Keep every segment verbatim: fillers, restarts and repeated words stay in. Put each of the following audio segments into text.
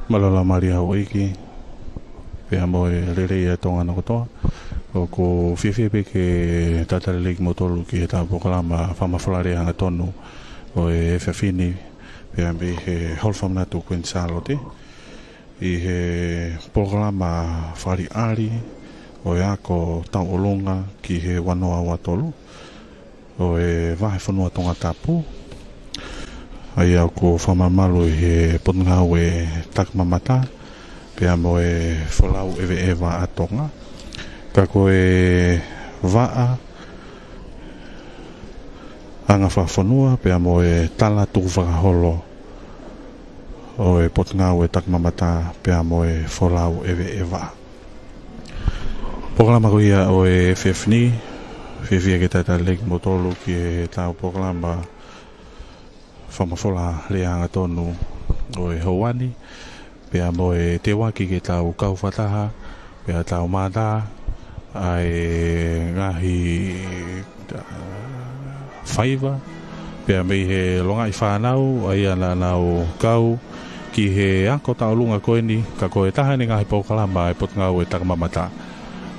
Mālō e laumālie ʻa houʻeiki, pea mo e lelei ʻa Tonga hono kotoa. ʻOku ou fiefia pē ke talitali lelei kimoutolu ki heʻetau polokalama fakamafola lea hangatonu ʻo e efiafi ni, pea mei he Holo Fakamanatu Kuini Sālote, ʻi he polokalama fakaʻaliʻali ʻo e ako tauʻolunga ki he ua noa ua tolu ʻo e Vahefonua Tongatapu, ʻa ia ʻoku fakamamalu ʻi he Potungāue Takimamata pea mo e Folau ʻEveʻeva ʻa Tonga. Ka ko e vaʻa anga fakafonua pea mo e tala tukufakaholo ʻo e Potungāue Takimamata pea mo e Folau ʻEveʻeva. Polokalama ko ia ʻo e efiafi ni, fiefia ke talitali lelei kimoutolu ki heʻetau polokalama fakamafola lea hangatonu ʻo e houa ni, pea mo e teuaki ke tau kau fakataha, pea tau mātā ʻa e ngaahi, ʻa, faiva, pea mei he longaʻi fānau, ʻa ia naʻa nau kau ki he ako tauʻolunga ko eni, ka ko e taha eni e ngaahi polokalama ʻa e Potungāue Takimamata,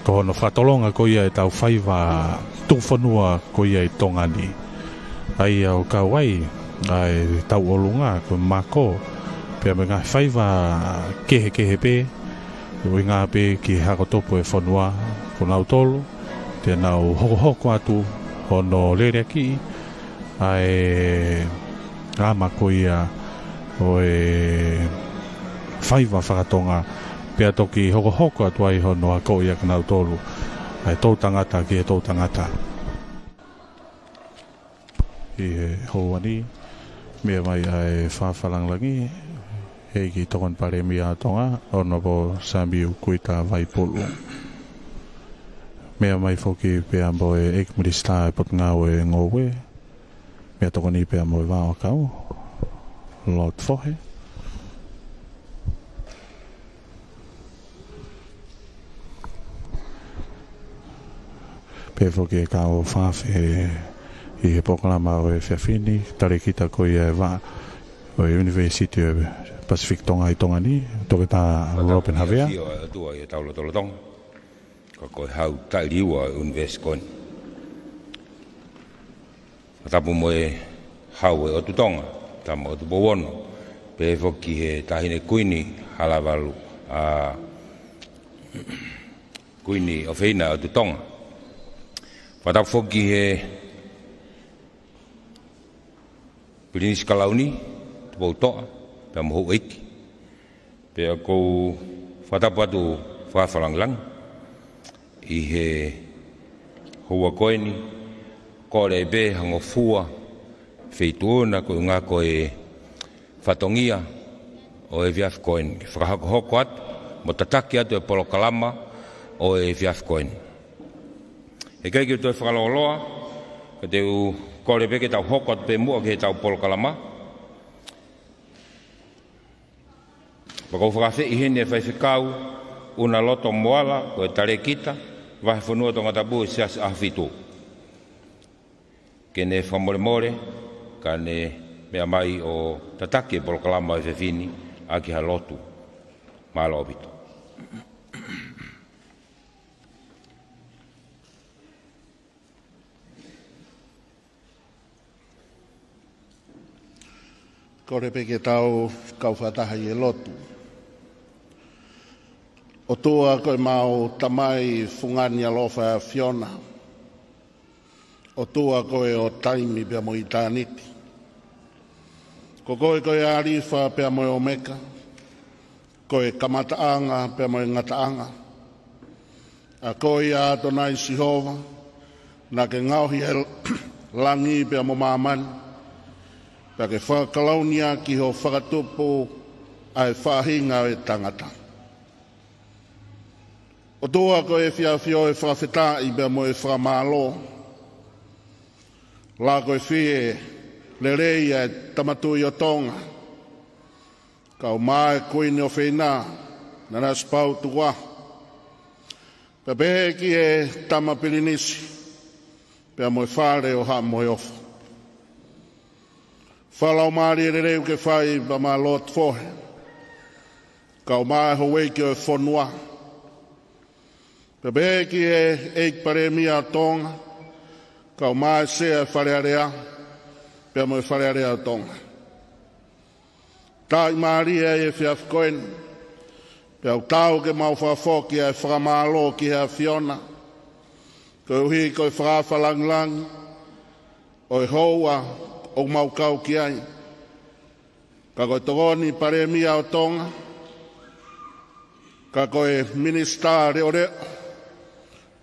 ko hono fakatolonga ko ia ʻetau faiva tukufonua ko ia ʻi Tonga ni. ʻA ia ʻoku kau ai ʻa e tauʻolunga, ko e mako, pea mo e ngaahi faiva kehekehe pē, ʻuhinga pē ki he hako tupu ʻo e fonua, ko kinautolu te nau hokohoko atu hono leleakiʻi ʻa e ʻama ko ia ʻo e faiva fakatonga, pea toki hokohoko atu ai hono akoʻi ʻa kinautolu ʻa e toʻutangata ki he toʻutangata. ʻI he houa ni, meʻa mai ʻa e Fakafakalāngilangi, ʻEiki Tokoni Palēmia ʻo Tonga, Honourable Samiu Kuita Vaipulu. Meʻa mai foki pea mo e ʻEiki Minisitā ʻo e Potungāue Ngoue, meʻatokoni pea mo e Vaoʻakau, Lord Fohe. Pehē foki e kau fakaafe ʻi he polokalama ʻo e efiafi ni, talēkita ko ia ʻo e vaʻa ʻo e ʻUnivēsiti ʻo e Pasifiki Tonga ʻi Tonga ni, Toketā Robin Havea. Fiefia ʻa e ʻOtua ʻi hotau lotolotonga, ka ko e hau taʻeliua ʻo e ʻunivēsiti ko eni. Fakatapu mo e Hau ʻo e ʻOtu Tonga, Tama ʻOtupou Ono, pehē foki ki he Taʻahine Kuini Halavalu, ʻa, Kuini ʻOfeina ʻo e ʻOtu Tonga. Fakatapu foki ki he Pilinisi Kalauni, Tupoutoʻa, pea mo houʻeiki. Pea ʻoku ou fakatapu atu fakafakalāngilangi ʻi he houa ko eni, kole pē ha ngofua feituʻuna ko e ʻuhinga ko e fatongia ʻo e efiafi ko eni, ke fakahokohoko atu mo tataki atu e polokalama ʻo e efiafi ko eni. ʻIkai ke u toe fakalōloa, ka te u kole pē ke tau hoko atu pē muʻa ki heʻetau polokalama. Pea ʻoku ou fakaafeʻi heni e Faifekau ʻUnaloto Moala, ko e talēkita Vahefonua Tongatapu ʻo e Siasi ʻAhofitu, ke ne fakamolemole, ka ne meʻa mai ʻo tataki e polokalama ʻo e efiafi ni ʻaki ha lotu. Mālō ʻaupito. Kole pē ke tau kau fakataha ʻi he lotu. ʻOtua ko ʻemau Tamai, fungani ʻaloʻofa ʻa e ʻAfiona. ʻOtua koe ʻo taimi pea mo ʻitāniti. Ko koe ko e ʻĀlifa pea mo e ʻOmeka, ko e kamataʻanga pea mo e ngataʻanga. ʻA koe ia ʻAtonai Sihova, naʻa ke ngaohi e langi pea mo māmani, pea ke fakakalauni ʻaki ho fakatupu ʻa e faʻahinga ʻo e tangata. ʻOtua, ko e efiafi ʻo e fakafetaʻi pea mo e fakamālō. Lahi ko e fie lelei ʻa e Tama Tuʻi ʻo Tonga, kau mai e Kuini ʻOfeina, Nanasipauʻu Tukuʻaho. Pea pehē ki he Tama Pilinisi, pea mo e Fale ʻo Haʻa Moheofo. Fakalaumālie lelei ʻoku ke fai pea mo Lord Fohe. kae ʻumaʻā e houʻeiki ʻo e fonua, pea pehē ki he ʻEiki Palēmia ʻo Tonga, kae ʻumaʻā e Sea ʻo e Fale Alea, pea mo e Fale Alea ʻo Tonga. Taaʻi mālie ʻa e efiafi ko eni, pea ʻoku taau ke mau fakafoki ʻa e fakamālō ki he ʻAfiona, koeʻuhi ko e fakaafe langilangi ʻo e houa ʻoku mau kau ki ai, ka ko e Tokoni Palēmia ʻo Tonga, ka ko e Minisitā Leʻoleʻo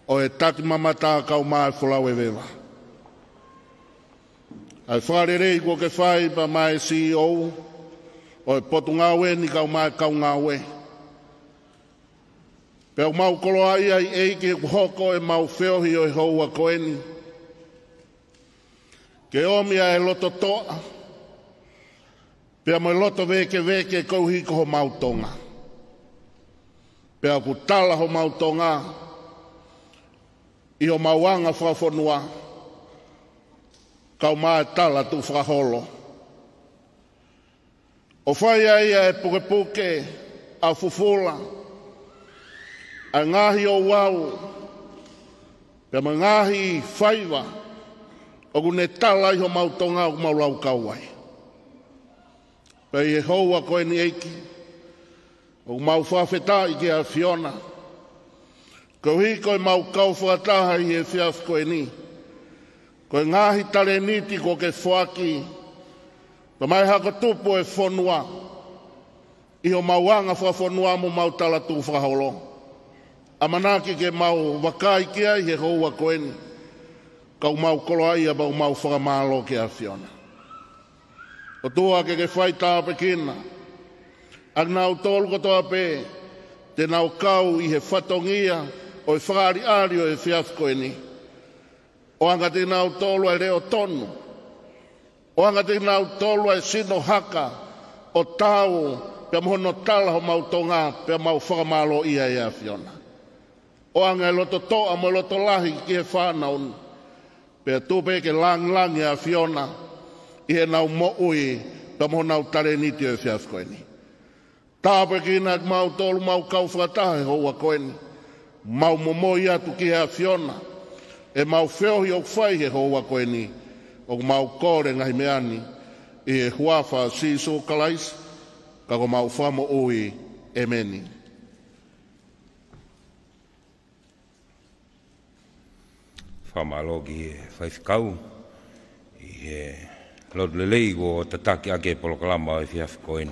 ʻo e Takimamata kae ʻumaʻā e Folau ʻo e Veva. ʻA e fakalelei kuo ke fai pea mo e C E O ʻo e Potungāue ni kae ʻumaʻā e kau ngāue. Pea ʻoku mau koloaʻia ʻEiki ʻoku hoko ʻemau feohi ʻo e houa ko eni, ke ʻomi ʻa e loto toʻa, pea mo e loto vēkeveke koeʻuhi ko homau Tonga. Pea ʻoku tala homau Tonga ʻi homau anga fakafonua, kae ʻumaʻā e tala tukufakaholo. ʻO fai ai ʻa e pukepuke, ʻa e fufula, ʻa e ngaahi ouau, pea mo e ngaahi faiva ʻoku ne tala ʻi homau Tonga ʻoku mau laukau ai. Pea ʻi he houa ko eni ʻEiki, ʻoku mau fakafetaʻi ki he ʻAfiona, koeʻuhi ko ʻemau kau fakataha ʻi he efiafi ko eni, ko e ngaahi talēniti kuo ke foaki, pea mo e hako tupu ʻo e fonua, ʻi homau anga fakafonua mo homau tala tukufakaholo. ʻAmanaki ke mau vakai ki ai he houa ko eni, ka ʻoku mau koloaʻia pea ʻoku mau fakamālō ki he ʻAfiona. ʻOtua, ke ke fai tāpuekina ʻa kinautolu kotoa pē te nau kau ʻi he fatongia ʻo e fakaʻaliʻali ʻo e efiafi ko eni. ʻOange kiate kinautolu ʻa e leʻo tonu. ʻOange kiate kinautolu ʻa e sino haka ʻo taau pea mo hono tala homau Tonga, pea mau fakamālōʻia ʻe he ʻAfiona. ʻOange ʻa e loto toʻa mo e loto lahi ki he fānau ni, pea tuku pē ke langilangi ʻa e ʻAfiona ʻi heʻenau moʻui pea mo honau talēniti ʻo e efiafi ko eni. Tāpuekina kimautolu ʻoku mau kau fakataha he houa ko eni. Mau momoi atu ki he ʻAfiona ʻemau feohi ʻoku fai he houa ko eni. ʻOku mau kole ngaahi meʻa ni ʻi he huafa ʻo Sīsū Kalaisi, ka ko homau Fakamoʻui. ʻEmeni. Fakamālō ki he faifekau ʻi he lotu lelei kuo tataki ʻaki e polokalama ʻo e efiafi ko eni.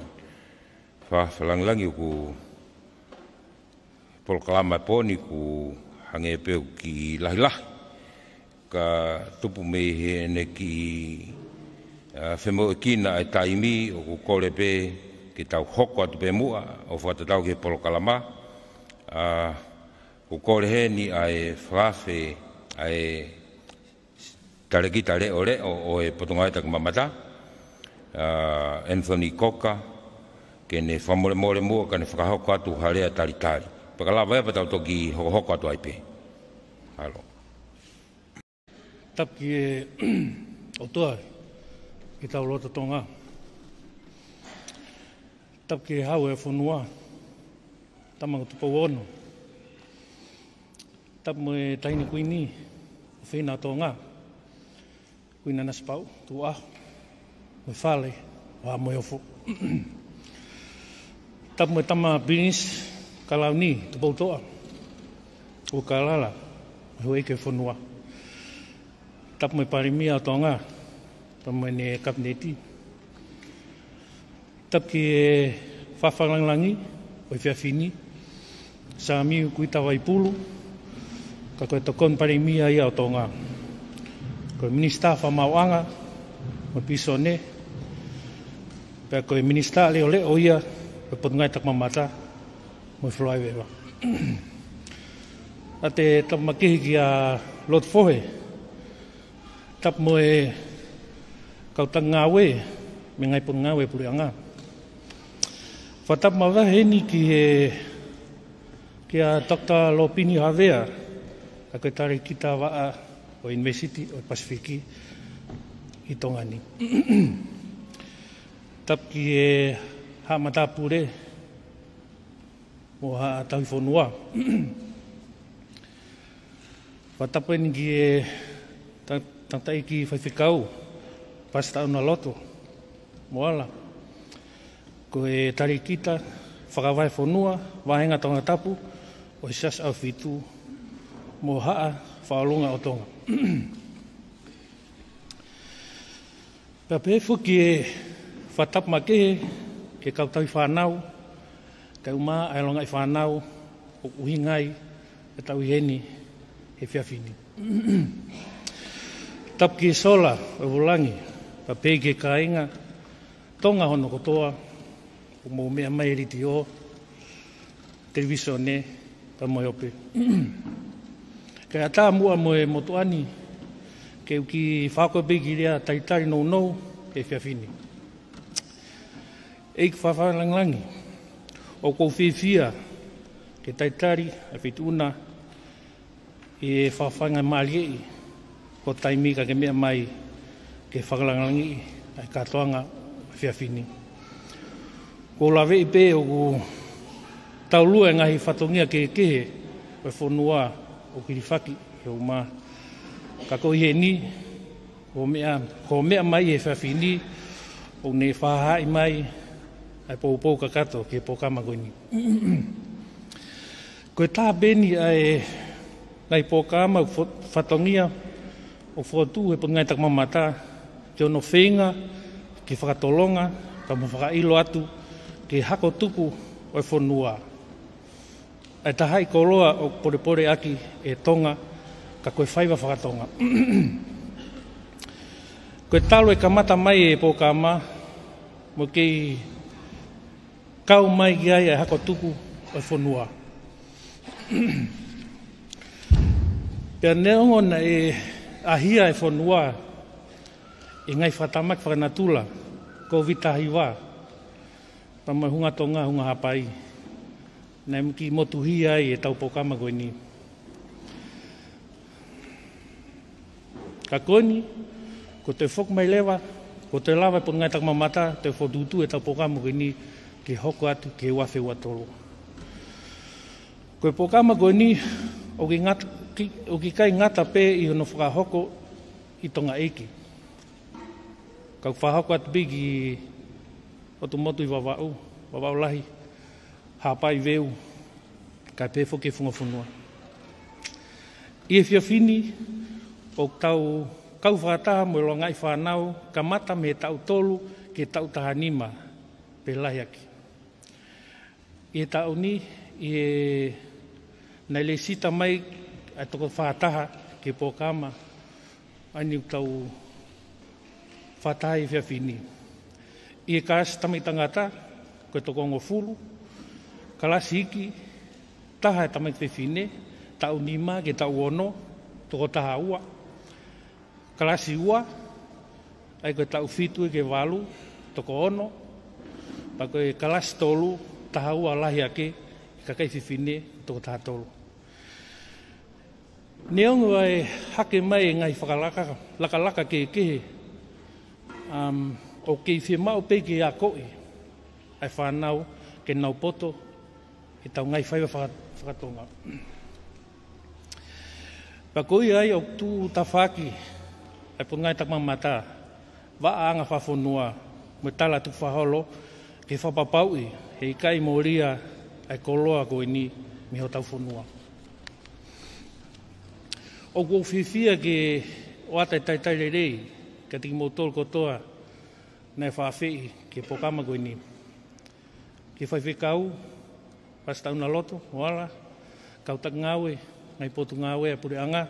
Fa-, fakalāngilangi ʻoku polokalama e pō ni ʻoku hangē pē ʻoku kiʻi lahilahi, ka tupu mei heʻene kiʻi, ʻa, femoʻuekina e taimi, ʻoku kole pē ke tau hoko atu pē muʻa ʻo fakatatau ki he polokalama. ʻA, ʻoku kole heni ʻa e fakaafe ʻa e Talēkita Leʻoleʻo ʻo e Potungāue Takimamata, ʻa, Anthony Coker, ke ne fakamolemole muʻa ka ne fakahoko atu ha lea talitali. Pea ka lava ia pea tau toki hokohoko atu ai pē. Mālō. Tapu ki he ʻOtua, ki hotau loto Tonga. Tapu ki he Hau ʻo e fonua, Tama ko Tupou Ono. Tapu mo e Taʻahine Kuini, ʻofeina ʻo Tonga, Kuini Nanasipauʻu Tukuʻaho, mo e Fale ʻo Haʻa Moheofo. Tapu mo e Tama Pilinisi Kalauni Tupoutoʻa ʻUlukalala, mo e houʻeiki ʻo e fonua. Tapu mo e Palēmia ʻo Tonga, tapu mo ʻene Kapineti. Tapu ki he fakalāngilangi ʻo e efiafi ni, Samiu Kuita Vaipulu, ka ko e Tokoni Palēmia ia ʻo Tonga. Ko e Minisitā Fakamaauʻanga mo e Pisone, pea ko e Minisitā Leʻoleʻo ia ʻo e Potungāue Takimamata mo e Folau ʻo e Veva. ʻA e tapu makehe kia Lotu Fohe, tapu mo e kau taki ngāue mei he ngaahi potungāue ʻo e puleʻanga. Fakatapu makehe heni ki he, kia Doctor Lopini Havea, ka ko e Talēkita Vaʻa ʻo e ʻUnivēsiti ʻo e Pasifiki ʻi Tonga ni. Tapu ki he Haʻa Matāpule, mo Haʻa Tauhi Fonua. Fakatapu eni ki he ta-, tangataʻeiki faifekau, Pastor ʻUnaloto Moala, ko e talēkita fakavahefonua, vāhenga Tongatapu ʻo e Siasi ʻAhofitu mo Haʻa Fakaʻolunga ʻo Tonga. Pea pehē foki e fakatapu makehe ki he kau tauhi fānau, kae ʻumaʻā ʻa e longaʻi fānau ʻoku ʻuhinga ai ʻetau ʻi heni he efiafi ni. Tapu ki he sola ʻo e vūlangi, pea pehē ki he kāinga Tonga hono kotoa, ʻoku mou meʻa mai he letiō, televīsone, pea mo e ope. Kae ʻatā muʻa mo e motuʻa ni, ke u kiʻi fakahoko pē kiʻi lea talitali nounou he efiafi ni. ʻEiki Fakalāngilangi, ʻoku ou fiefia ke talitali ʻa e Feituʻu na ʻi he fafangamālieʻi ko e taimi ka ke meʻa mai ke fakalāngilangiʻi ʻa e kātoanga ʻo e efiafi ni. ʻOku ou laveʻi pē ʻoku taulua e ngaahi fatongia kehekehe ʻo e fonua ʻoku hilifaki ʻi hoʻo mā. Ka ko e ʻi heni, ko e meʻa, ko e meʻa mai he efiafi ni, ʻoku ne fakahaaʻi mai ʻa e poupou kakato ki he polokalama ko eni. Ko e taha pē eni ʻa e ngaahi polokalama ʻoku fo-, fatongia ʻoku fokotuʻu ʻe he Potungāue Takamamata ki hono feinga ke fakatolonga pea mo fakaʻilo atu ki he hako tuku ʻo e fonua ʻa e tahaʻi koloa ʻoku polepole ʻaki ʻe Tonga, ka ko e faiva faka-Tonga. Ko e talu e kamata mai e polokalama mo kei kau mai ki ai ʻa e hako tuku ʻo e fonua. Pea neongo naʻe ʻahia e fonua ʻi he ngaahi fakatamaki fakanatula, Kōviti taha hiva, pea mo e hunga Tonga, hunga Haʻapai, naʻe kiʻi motuhia ai ʻetau polokalama ko eni. Ka ko eni, kuo toe foki mai leva, kuo toe lava e Potungāue Takamamata, toe fokotuʻutuʻu ʻetau polokalama ko eni ke hoko atu ki he ua afe ua tolu. Ko e polokalama ko eni, ʻoku ʻikai ngata, ki-, ʻoku ʻikai ngata pē ʻi hono fakahoko ʻi Tonga ʻeiki. Ka ʻoku fakahoko atu pē ki ʻOtu Motu ʻi Vavaʻu, Vavaʻu Lahi, Haʻapai, Veu, kae pehē foki ki he Funga Fonua. ʻI he efiafi ni, ʻoku tau kau fakataha mo e longaʻi fānau, kamata mei he taʻu tolu ki he taʻu taha nima pe lahi ʻaki. ʻI he taʻu ni, ʻi he naʻe lēsisita mai ʻa e toko fā taha ki he polokalama, ʻa eni ʻoku tau fakataha he efiafi ni. ʻI he kalasi tamaiki tangata, ko e toko hongofulu, kalasi iiki, taha e tamaiki fefine, taʻu nima ki he taʻu ono, toko taha ua, kalasi ua, ʻa ia ko e taʻu fitu ki he valu, toko ono, pea ko e kalasi tolu, taha ua lahi ʻaki, kakai fefine, toko taha tolu. Neongo ʻa e hake mai e ngaahi fakalaka-, lakalaka kehekehe, um, ʻoku kei fiemaʻu pē ke akoʻi ʻa e fānau ke nau poto ʻi heʻetau ngaahi faiva faka-, faka-Tonga. Pea ko ia ai ʻoku tuʻu tafaʻaki ʻa e Potungāue Takamamata, Vaʻa ʻAnga Fakafonua mo e Tala Tukufakaholo ke fakapapauʻi he ʻikai mōlia ʻa e koloa ko eni mei hotau fonua. ʻOku ou fiefia ke ʻoatu e talitali lelei kiate kimoutolu kotoa naʻe fakaafeʻi ki he polokalama ko eni. Ki he faifekau, Pastor ʻUnaloto Moala, kau taki ngāue, ngaahi potungāue ʻa e puleʻanga,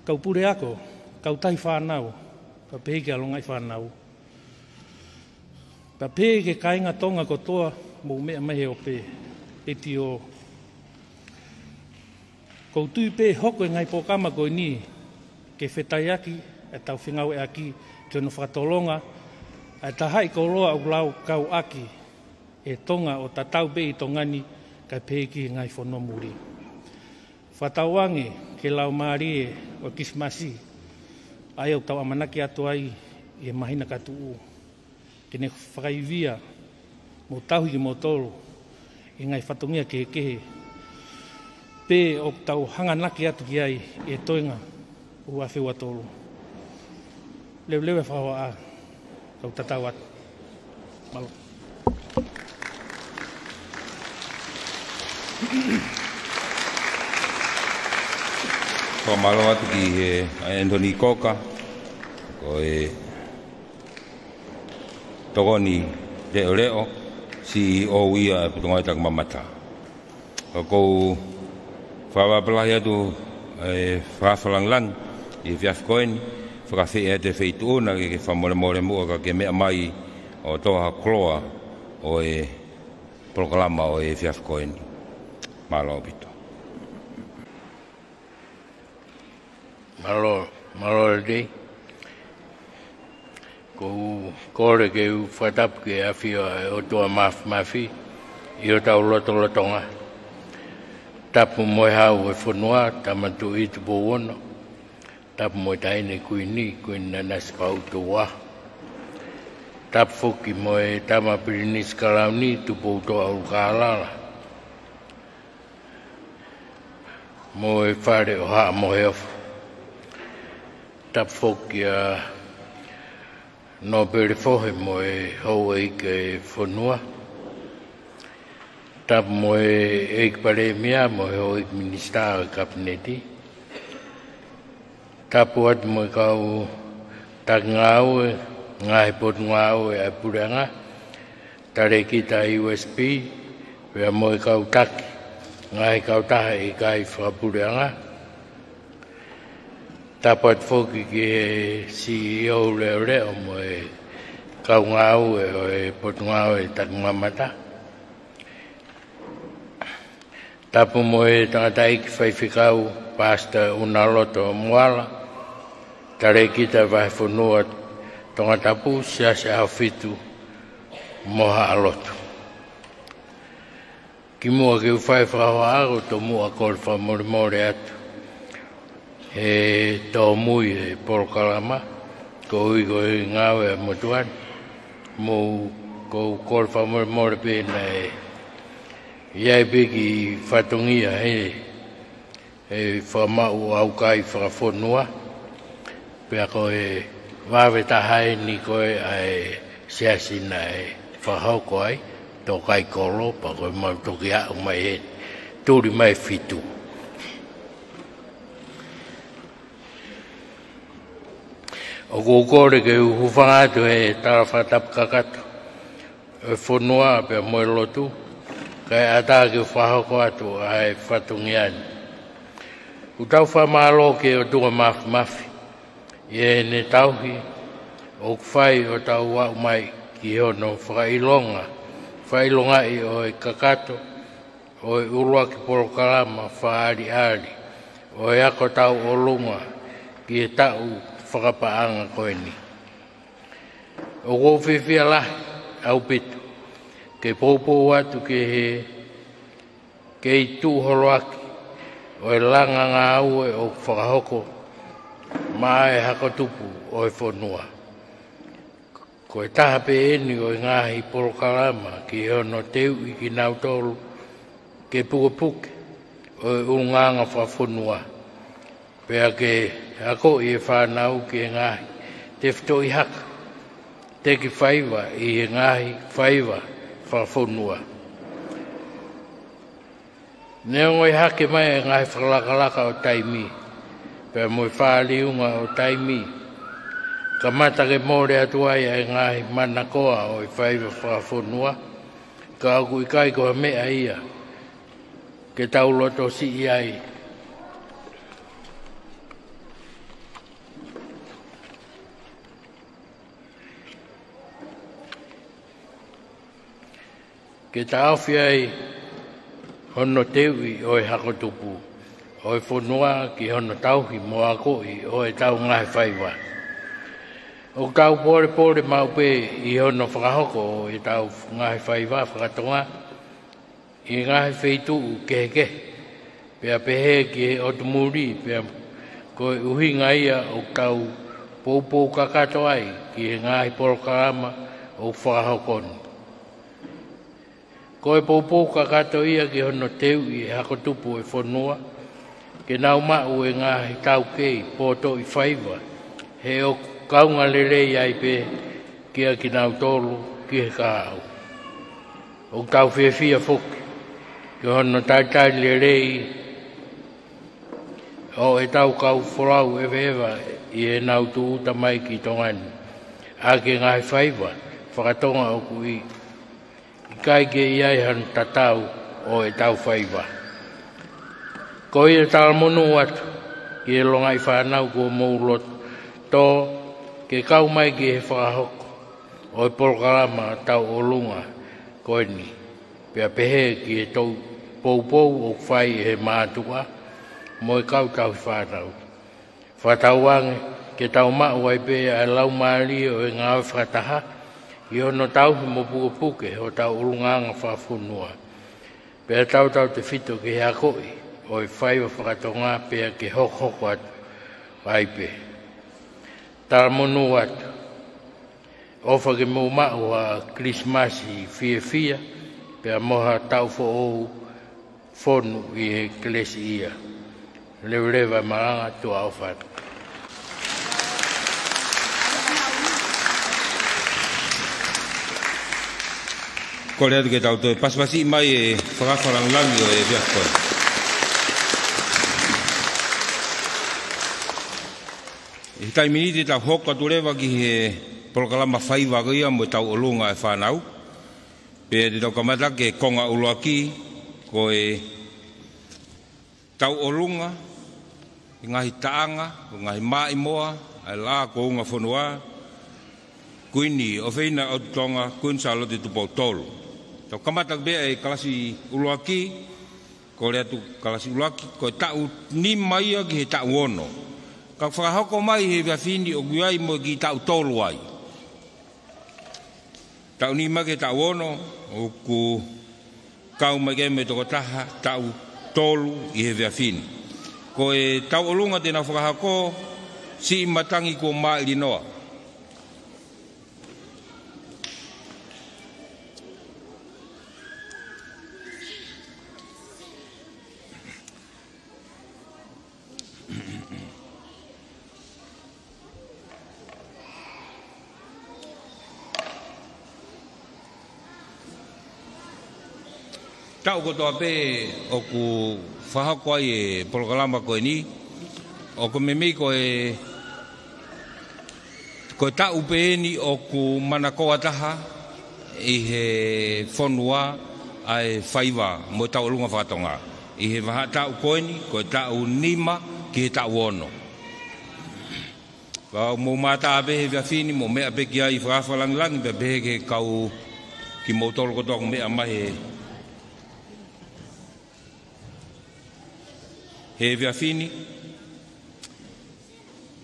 kau puleako, kau tauhi fānau, pea pehē ki he longaʻi fānau. Pea pehē ki he kāinga Tonga kotoa, mou meʻa mai he ope, letiō. ʻOku ou tui pē ʻe hoko e ngaahi polokalama ko eni ke fetaiaki ʻetau fengāueʻaki ki hono fakatolonga ʻa e tahaʻi koloa ʻoku laukau ʻaki ʻe Tonga ʻo tatau pē ʻi Tonga ni kae pehē ki he ngaahi fonua muli. Fakatauange ki he laumālie ʻo e Kilisimasi, ʻa ia ʻoku tau ʻamanaki atu ai ʻi he māhina ka tuʻu, ke ne fakaivia mo tauhi kimoutolu ʻi he ngaahi fatongia kehekehe pē ʻoku tau hanganaki atu ki ai ʻi he toenga ʻo e ua afe ua tolu. Leuleu e fakahohaʻa, kau tatau atu. Mālō. Fakamālō atu ki he Anthony Coker, ko e tokoni leʻoleʻo, C E O ia e Potungāue Takimamata. ʻOku ou fakalahi atu e fakafalangilangi ʻi he efiafi ko eni, fakaafeʻi atu e Feituʻu na ke, ke fakamolemole muʻa ka ke meʻa mai ʻo toʻo ha koloa ʻo e polokalama ʻo e efiafi ko eni. Mālō ʻaupito. Mālō, mālō Lelei. ʻOku ou kole ke u fakatapu ki he ʻafio ʻa e ʻOtua Māfimafi ʻi hotau lotolotonga. Tapu mo e Hau ʻo e fonua, Tama Tuʻi Tupou Ono. Tapu mo e Taʻahine Kuini, Kuini Nanasipauʻu Tupou Ua. Tapu foki mo e Tama Pilinisi Kalauni, Tupoutoʻa ʻUlukālala. Mo e Fale ʻo Haʻa Moheofo. Tapu foki ʻa Nōpele Fohe mo e houʻeiki ʻo e fonua. Tapu mo e ʻEiki Palēmia mo e houʻeiki minisitā ʻo e Kapineti. Tapu atu mo e kau taki ngāue, ngaahi potungāue ʻa e puleʻanga, talēkita U S P, pea mo e kau taki, ngaahi kautaha ʻikai fakapuleʻanga. Tapu atu foki ki he C E O leʻoleʻo mo e kau ngāue ʻo e Potungāue Takimamata. Tapu mo e tangataʻeiki faifekau Pastor Unaloto Moala, talēkita Vahefonua Tongatapu, Siasi ʻAhofitu mo Haʻa Lotu. Kimuʻa ke u fai e fakahohaʻa, ʻoku ou tomuʻa kole fakamolemole atu he tōmui e polokalama, koeʻuhi ko e ngāue ʻa e motuʻa ni. Mo ʻoku ou kole fakamolemole pē naʻe ʻi ai pē kiʻi fatongia he, he fakamaʻu ʻaukai fakafonua. Pea ko e vave taha eni ko ē ʻa e siasi naʻe fakahoko ai, tō kai kolo, pea ko e mau toki aʻu mai he tuli mai fitu. ʻOku ou kole ke u hūfanga atu he tala fakatapu kakato ʻo e fonua pea mo e lotu, kae ʻatā ke u fakahoko atu ʻa e fatongia ni. ʻOku tau fakamālō ki he ʻOtua Māfimafi ʻi heʻene tauhi ʻoku fai ʻo tau aʻu mai ki hono fakaʻilonga, fakaʻilongaʻi ʻo e kakato ʻo e ʻuluaki polokalama fakaʻaliʻali ʻo e ako tauʻolunga ki he taʻu fakapaʻanga ko eni. ʻOku ou fiefia lahi ʻaupito ke poupou atu ki he kei tuʻu holoaki ʻo e langa ngāue ʻoku fakahoko maʻa e hako tupu ʻo e fonua. Ko e taha pē eni ʻo e ngaahi polokalama ki hono teuʻi kinautolu ke pukepuke ʻo e ʻulungaanga fakafonua, pea ke akoʻi e fānau ki he ngaahi tefitoʻi haka, teki faiva ʻi he ngaahi faiva fakafonua. Neongo e hake mai e ngaahi fakalakalaka ʻo taimi, pea mo e fāliunga ʻo taimi, kamata ke mole atu ai e ngaahi manakoa ʻo e faiva fakafonua, ka ʻoku ʻikai ko ha meʻa ia ke tau lotosiʻi ai. Ke taʻofi ai hono teuʻi ʻo e hako tupu ʻo e fonua ki hono tauhi mo akoʻi ʻo ʻetau ngaahi faiva. ʻOku tau polepole maʻu pē ʻi hono fakahoko ʻo ʻetau ngaahi faiva faka-Tonga ʻi he ngaahi feituʻu kehekehe, pea pehē ki he ʻotu muli, pea ko e ʻuhinga ia ʻoku tau poupou kakato ai ki he ngaahi polokalama ʻoku fakahoko ni. Ko e poupou kakato ia ki hono teuʻi e hako tupu ʻo e fonua, ke nau maʻu e ngaahi taukei potoʻi faiva, he ʻoku kaunga lelei ai pē kia kinautolu ki he kahaʻu. ʻOku tau fiefia foki ki hono talitali lelei ʻo ʻetau kau folau ʻeveʻeva ʻi heʻenau tūʻuta mai ki Tonga ni ʻaki e ngaahi faiva fakatonga ʻoku ʻi ʻikai ke ʻi ai hano tatau ʻo ʻetau faiva. Ko ia, talamonū atu ki he longaʻi fānau kuo mou loto ke kau mai ki he fakahoko ʻo e polokalama tauʻolunga ko eni, pea pehē ki he toʻu poupou ʻoku fai ʻe he mātuʻa mo e kau tauhi fānau. Fakatauange ke tau maʻu ai pē ʻa e laumālie ʻo e ngāue fakataha ʻi hono tauhi mo pukepuke hotau ʻulungaanga fakafonua. Pea tautautefito ki he akoʻi ʻo e faiva fakatonga pea ke hokohoko atu ai pē. Talamonū atu. ʻOfa ke mou maʻu ha Kilisimasi fiefia, pea mo ha taʻu foʻou fonu ʻi he kelesi ia. Leveleva e malanga, tuʻa ʻofa atu. Kole atu ke tau toe pasipasi mai e fakaafe langilangi ʻo e efiafi ko eni. ʻI he taimi ni te tau hoko atu leva ki he polokalama faiva ko ia mo e tauʻolunga e fānau. Pea te tau kamata ki he konga ʻuluaki, ko e tauʻolunga, e ngaahi taʻanga, e ngaahi maʻimoa ʻa e Laʻā kuo unga fonua, Kuini ʻofeina ʻo Tonga, Kuini Sālote Tupou Tolu. Tau kamata pē ʻa e kalasi ʻuluaki, kole atu kalasi ʻuluaki, ko e taʻu nima ia ki he taʻu ono. Ka fakahoko mai he efiafi ni ʻoku ʻi ai mo e kiʻi taʻu tolu ai. Taʻu nima ki he taʻu ono, ʻoku kau mai ki ai mo e tokotaha taʻu tolu ʻi he efiafi ni. Ko e tauʻolunga te nau fakahoko, Siʻi Matangi Kuo Māʻilinoa. Taʻu kotoa pē ʻoku fakahoko ai e polokalama ko eni, ʻoku meimei ko e, ko e taʻu pē eni ʻoku manakoa taha ʻi he fonua ʻa e faiva mo e tauʻolunga fakatonga. ʻI he vahaʻa taʻu ko eni, ko e taʻu nima ki he taʻu ono. Ka ʻoku mou mātā pē he efiafi ni, mou meʻa pē ki ai fakaafe langilangi, pea pehē ki he kau, kimoutolu kotoa ʻoku meʻa mai he, he efiafi ni.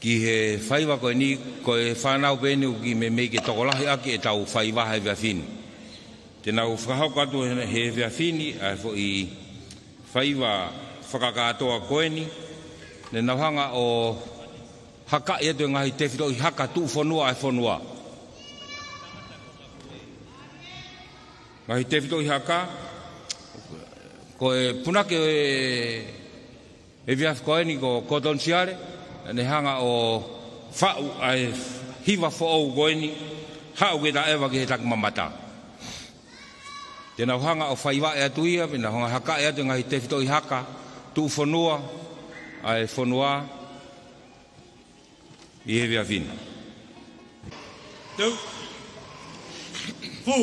Ki he faiva ko eni, ko e fānau pē eni ʻoku kiʻi meimei ke tokolahi ʻaki ʻetau faiva he efiafi ni. Te nau fakahoko atu he, he efiafi ni ʻa e foʻi faiva fakakātoa ko eni, ne nau hanga ʻo hakaʻi atu e ngaahi tefitoʻi haka tuʻufonua ʻa e fonua. Ngaahi tefitoʻi haka, ko e punake ʻo e efiafi ko eni ko Kotoni Siale, ne hanga ʻo faʻu ʻa e hiva foʻou ko eni, haʻu ke taʻeva ki he takimamata. Te nau hanga ʻo faivaʻi atu ia, pea nau hanga hakaʻi atu e ngaahi tefitoʻi haka tuʻufonua ʻa e fonua ʻi he efiafi ni. Teu. Fū.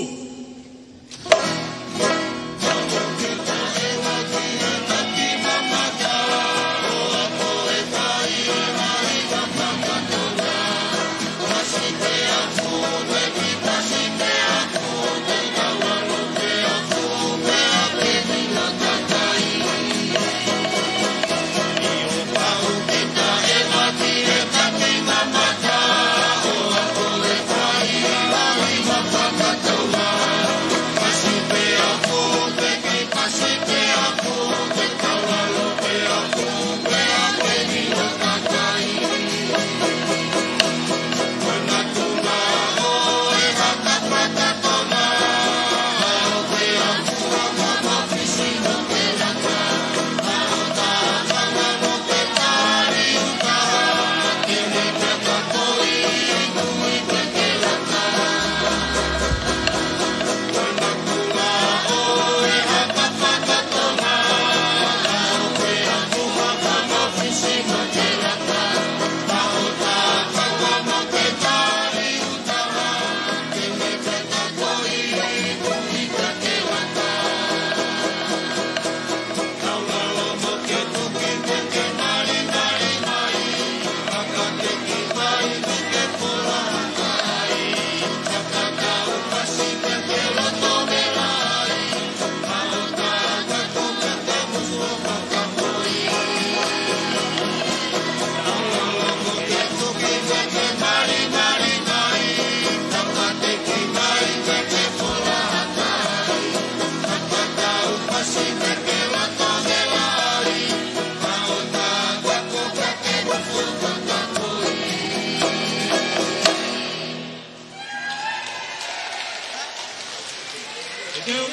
ʻE teu,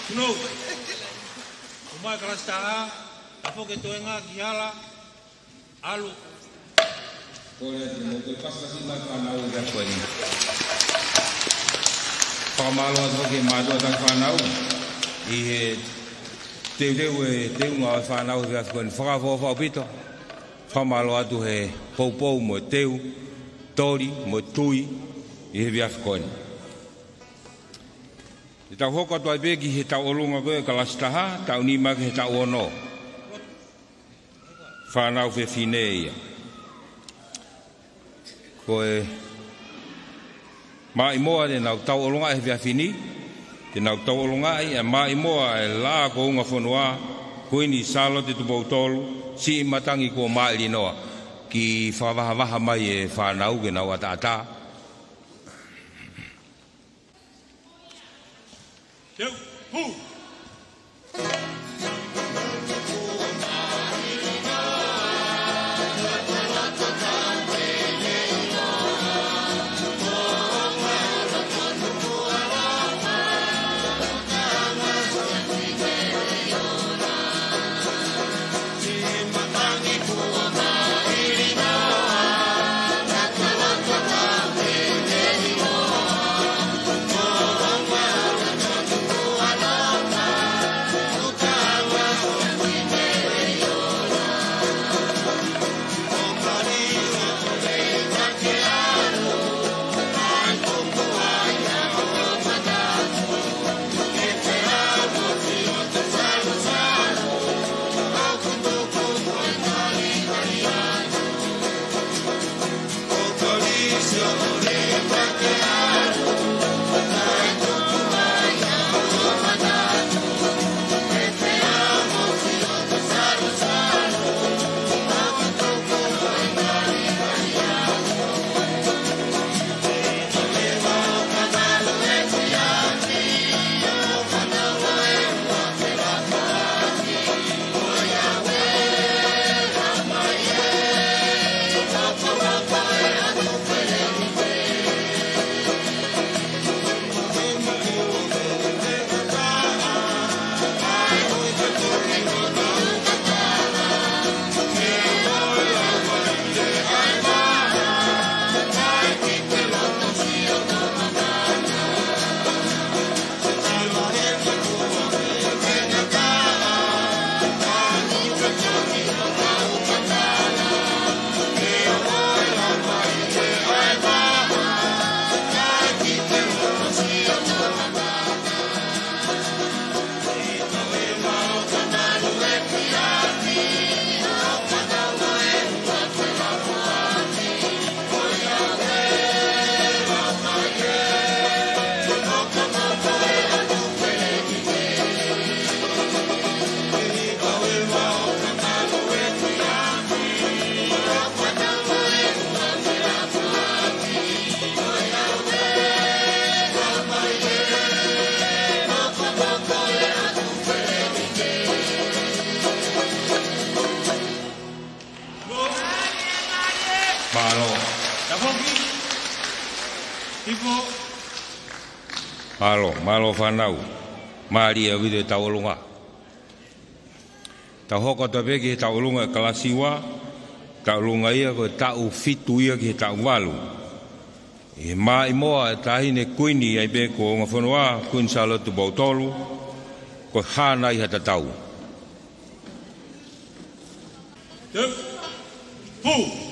kunou. Umai kalasi taha, tafoki e toenga ki hala, ʻalu. Kole atu mo ke pasipasi mai fānau e efiafi ko eni. Fakamālō atu ki he mātuʻa taki fānau ʻi he teuteu e teunga ʻo e fānau he efiafi ko eni. Fakaʻofoʻofa ʻaupito. Fakamālō atu he poupou mo e teu, toli mo e tui ʻi he efiafi ko eni. Te tau hoko atu ai pē ki he tauʻolunga ko ē kalasi taha, taʻu nima ki he taʻu ono. Fānau fefine ia. Ko e maʻimoa te nau tauʻolunga he efiafi ni, te nau tauʻolunga ʻi he maʻimoa e Laʻā kuo Ungafonua, Kuini Sālote Tupou Tolu, siʻi matangi kuo māʻilinoa, ke fakavahavaha mai e fānau ke nau ʻataʻatā. Teu, hū. Mālō. Mālō, mālō fānau. Mālie ʻaupito e tauʻolunga. Tau hoko atu pē ki he tauʻolunga e kalasi ua, tauʻolunga ia ko e taʻu fitu ia ki he taʻu valu. ʻI he maʻimoa e Taʻahine Kuini ai pē ko Ungafonua, Kuini Sālote Tupou Tolu, ko Hānai Hatatau. Teu, hū.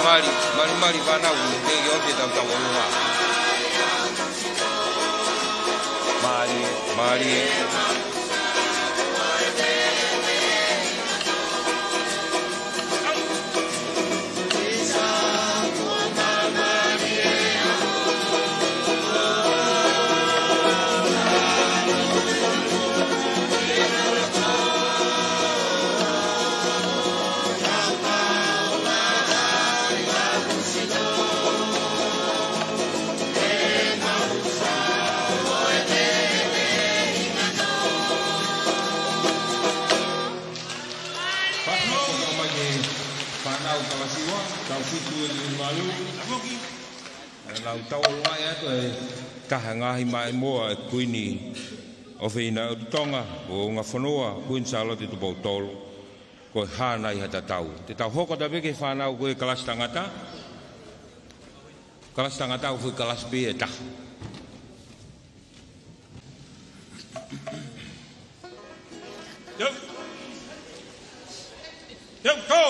Mali, mali, mali, fānau, ke ke ope tau tau ʻolunga. Mālie, mālie. Fānau, kau mai ke fānau kalasi ua, kau fitu e ni malu. Lau tau ʻolunga atu e taha ngaahi maʻimoa e Kuini ʻofeina ʻo Tonga, ʻo Ungafonua, Kuini Sālote Tupou Tolu. Ko e hā nai ha tatau. Te tau hoko atu pē ki he fānau ko e kalasi tangata. Kalasi tangata ʻoku foʻi kalasi pē ʻe taha. Yep. Yep, go!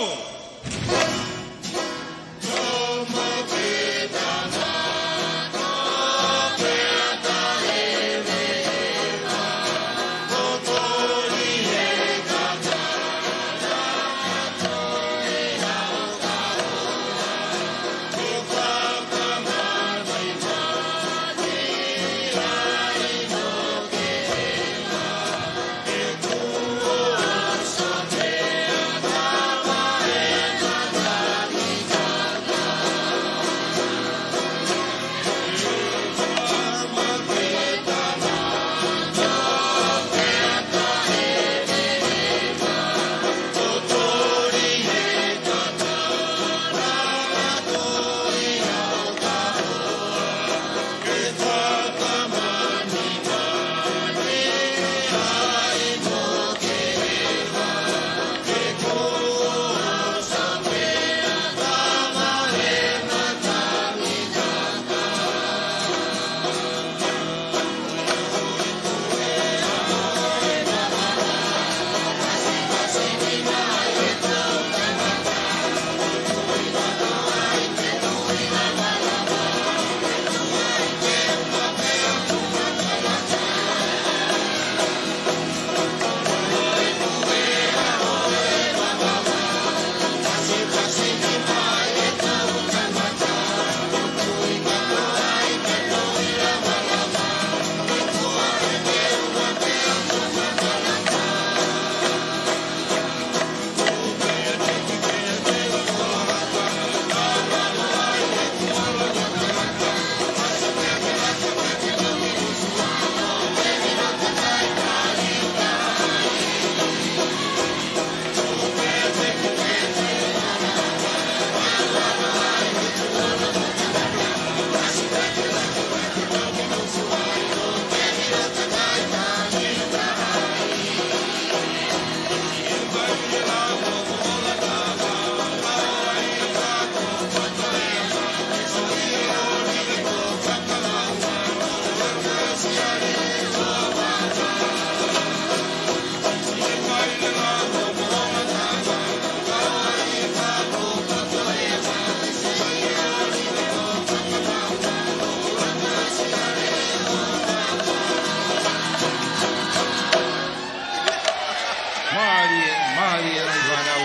Mālie, mālie, ngaahi fānau.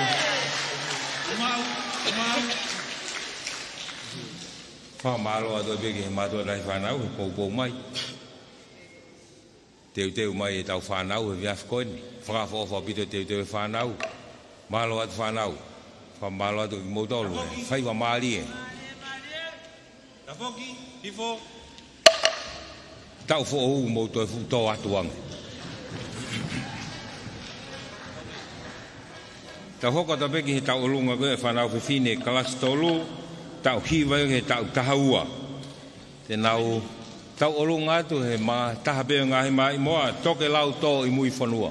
Fakamālō atu pē ki he mātuʻa ngaahi fānau, he poupou mai. Teuteu mai e tau fānau he efiafi ko eni. Fakaʻofoʻofa ʻaupito teuteu e fānau. Mālō atu fānau. Fakamālō atu kimoutolu he faiva mālie. Tafoki, hifo. Taʻu foʻou mou toe fuʻu tō atu ange. Tau hoko atu pē ki he tau ʻolunga ko e fānau fefine kalasi tolu, taʻu hiva ki he taʻu taha ua. Te nau tau ʻolunga atu he mā taha pē ʻo e ngaahi maʻimoa, Tokelau Tōʻimuifonua.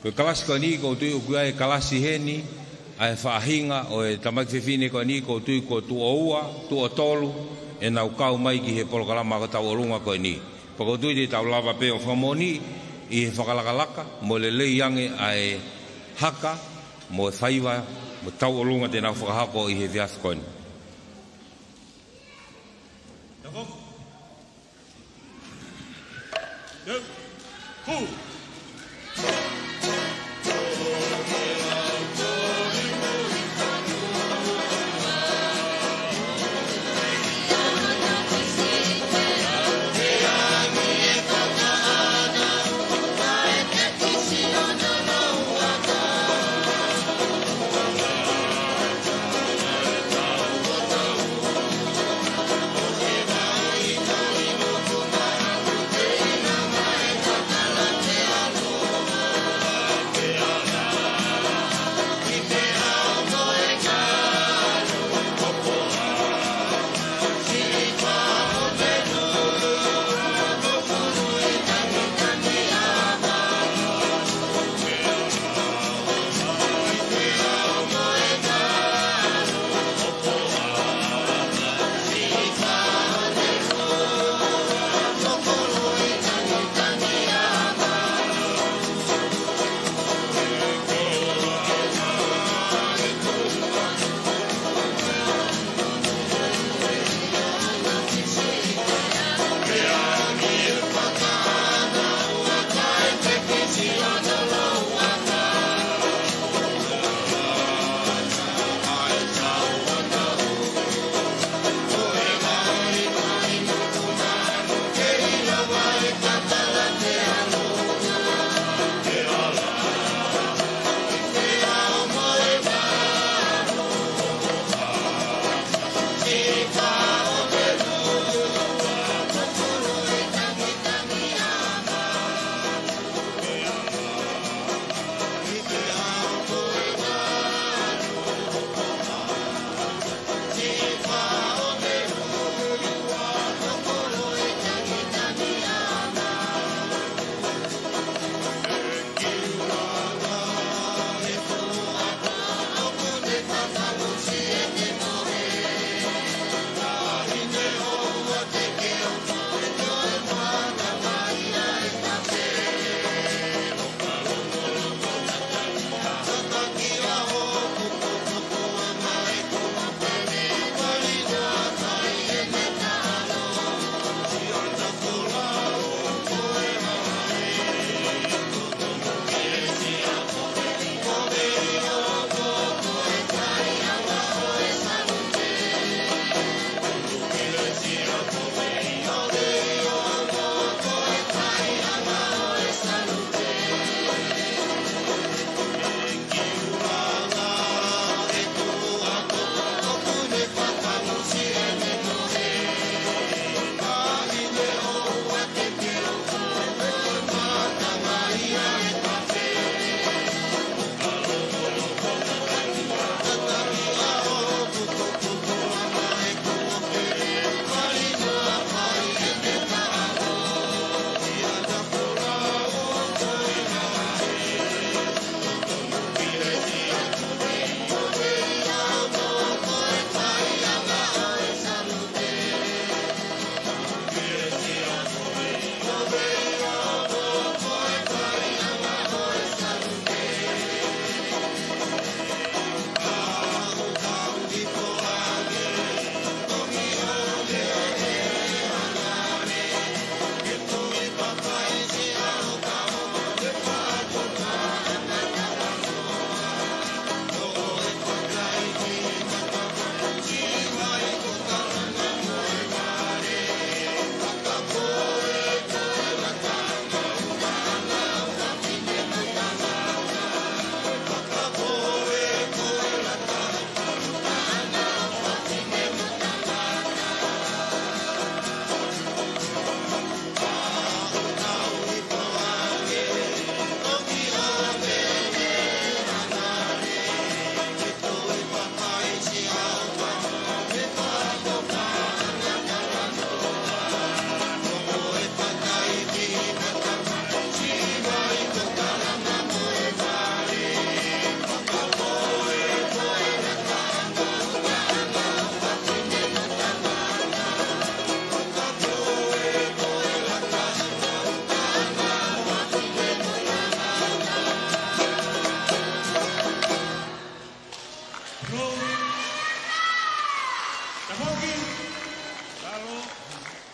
Ko e kalasi ko eni ʻoku ou tui ʻoku ʻi ai e kalasi heni, ʻa e faʻahinga ʻo e tamaiki fefine ko eni ʻoku ou tui ko e tuʻo ua, tuʻo tolu, ʻenau kau mai ki he polokalama ko e tau ʻolunga ko eni. Pea ʻoku ou tui te tau lava pē ʻo fakamoʻoni, ʻi he fakalakalaka mo e lelei ange ʻa e haka mo e faiva mo e tauʻolunga te nau fakahoko ʻi he efiafi ko eni.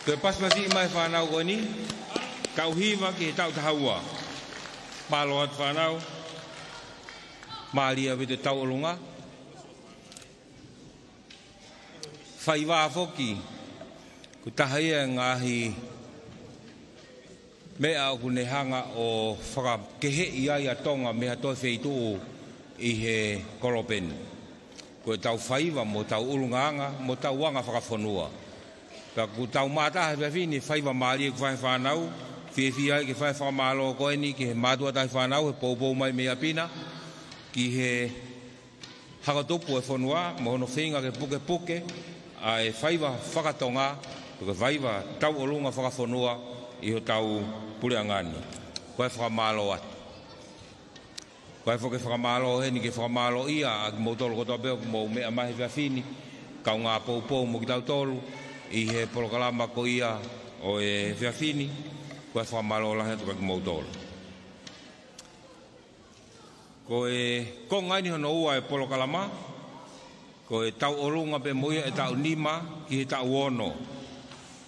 Ko e pasipasi mai fānau ko eni, taʻu hiva ki he taʻu taha ua. Mālō atu fānau. Mālie ʻaupito tauʻolunga. Faiva foki, ko e taha ia e ngaahi meʻa ʻoku ne hanga ʻo fakakeheʻi ai ʻa Tonga mei ha toe feituʻu ʻi he kolope ni. Ko ʻetau faiva mo ʻetau ʻulungaanga, mo ʻetau anga fakafonua. Pea ʻoku tau mātaha he efiafi ni, faiva mālie ʻoku fai ʻe he fānau, fiefia ai ke fai e fakamālō ko eni ki he mātuʻa taʻahine fānau, he poupou mai mei ʻapi na, ki he hako tupu e fonua, mo hono feinga ke pukepuke ʻa e faiva fakatonga, ko e faiva tauʻolunga fakafonua ʻi hotau puleʻanga ni. Ko e fakamālō atu. Ko e foki e fakamālō heni ke fakamālōʻia ʻa kimoutolu kotoa pē ʻoku mou meʻa mai he efiafi ni, kaungā poupou mo kitautolu ʻi he polokalama ko ia ʻo e efiafi ni, ko e fakamālō lahi atu kia kimoutolu. Ko e konga eni hono ua e polokalama, ko e tauʻolunga pē mo ia e taʻu nima ki he taʻu ono.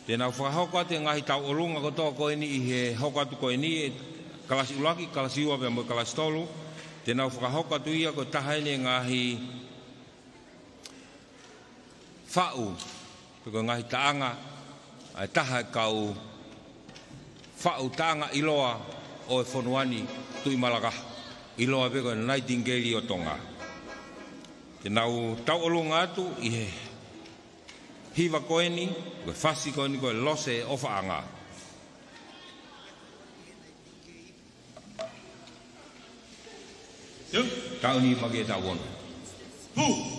Te nau fakahoko atu e ngaahi tauʻolunga kotoa ko eni ʻi he hoko atu ko eni e kalasi ʻuluaki, kalasi ua pea mo e kalasi tolu. Te nau fakahoko atu ia ko e taha eni e ngaahi faʻu, pe ko e ngaahi taʻanga, ʻa e taha e kau faʻu taʻanga ʻiloa ʻo e fonua ni, Tuʻi Malakaha, ʻiloa pē ko e Nightingale ʻo Tonga. Te nau tauʻolunga atu ʻi he hiva ko eni, ko e fasi ko eni ko e Lose ʻOfaʻanga. Taʻu nima ki he taʻu ono. Pū!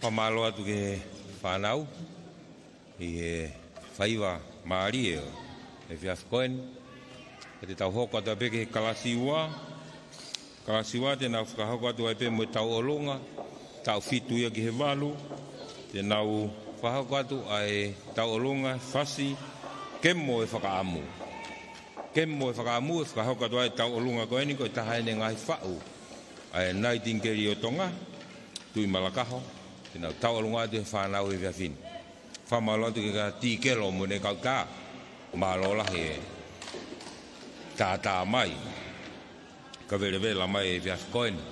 Mālō atu ki he fānau ʻi he faiva mālie ʻo e efiafi ko eni. Ka te tau hoko atu pē ki he kalasi ua. Kalasi ua te nau fakahoko atu ai pē mo e tauʻolunga, taʻu fitu ia ki he valu. Te nau fakahoko atu ʻa e tauʻolunga fasi Kemo e Fakaʻamu. Kemo e Fakaʻamu, ʻe fakahoko atu ai e tauʻolunga ko eni, ko e taha eni e ngaahi faʻu ʻa e Nightingale ʻo Tonga, Tuʻi Malakaho. Te nau tauʻolunga atu he fānau he efiafi ni. Fakamālō atu ki he kau tīkelo mo ʻene kau tā. Mālō lahi e tātā mai kae velavela mai e efiafi ko eni.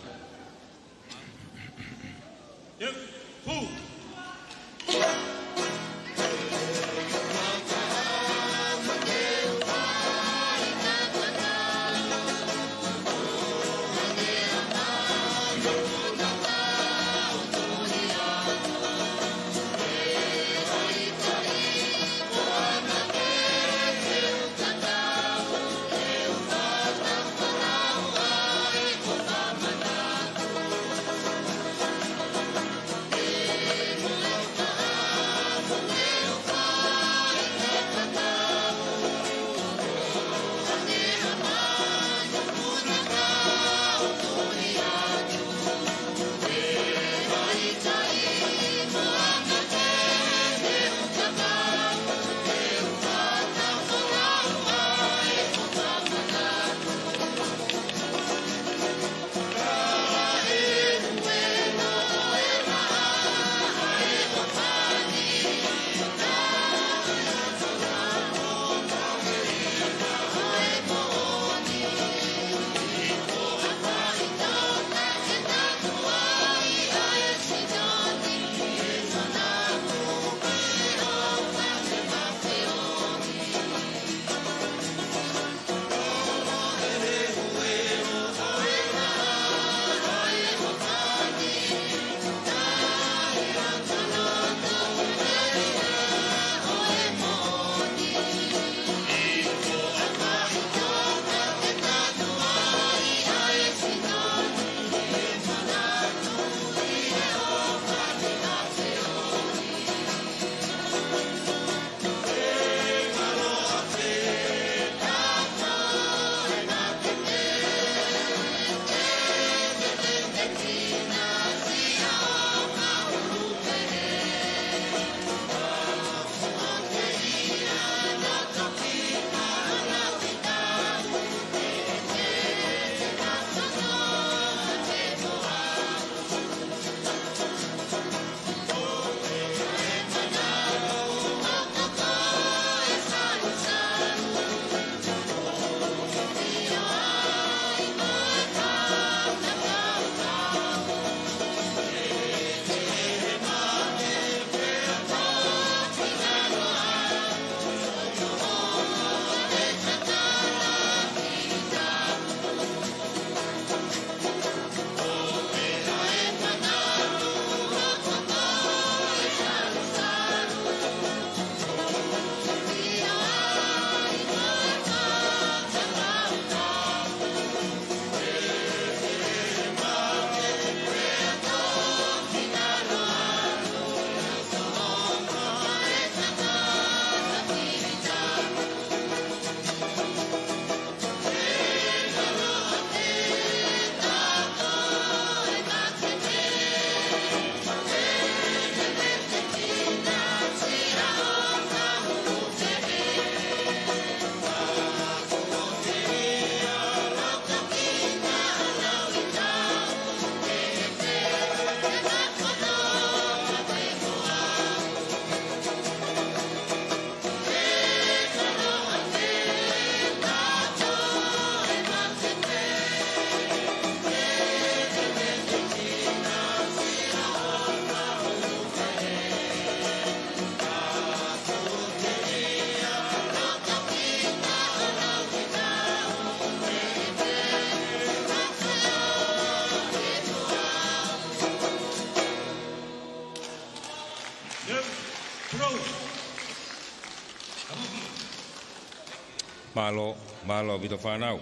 Mālō, mālō ʻaupito fānau.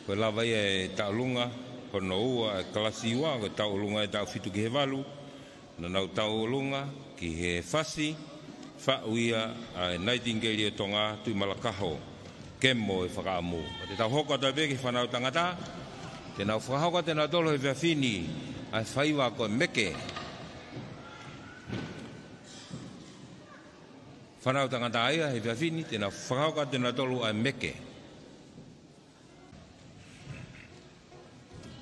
Ko e lava ia e tauʻolunga, Hono ua e kalasi ua, ko e tauʻolunga ʻe taʻu fitu ki he valu, naʻa nau tauʻolunga ki he fasi, Faʻu Ia ʻa e Naitengikeli ʻo Tonga, Tuʻimalakaho, Kemo e Fakaʻamu. Te tau hoko atu pē ki he fānau tangata, te nau fakahoko atu ʻe nautolu he efiafi ni ʻa e faiva ko e meke. Fānau tangata ia he efiafi ni, te nau fakahoko atu ʻe nautolu ʻa e meke.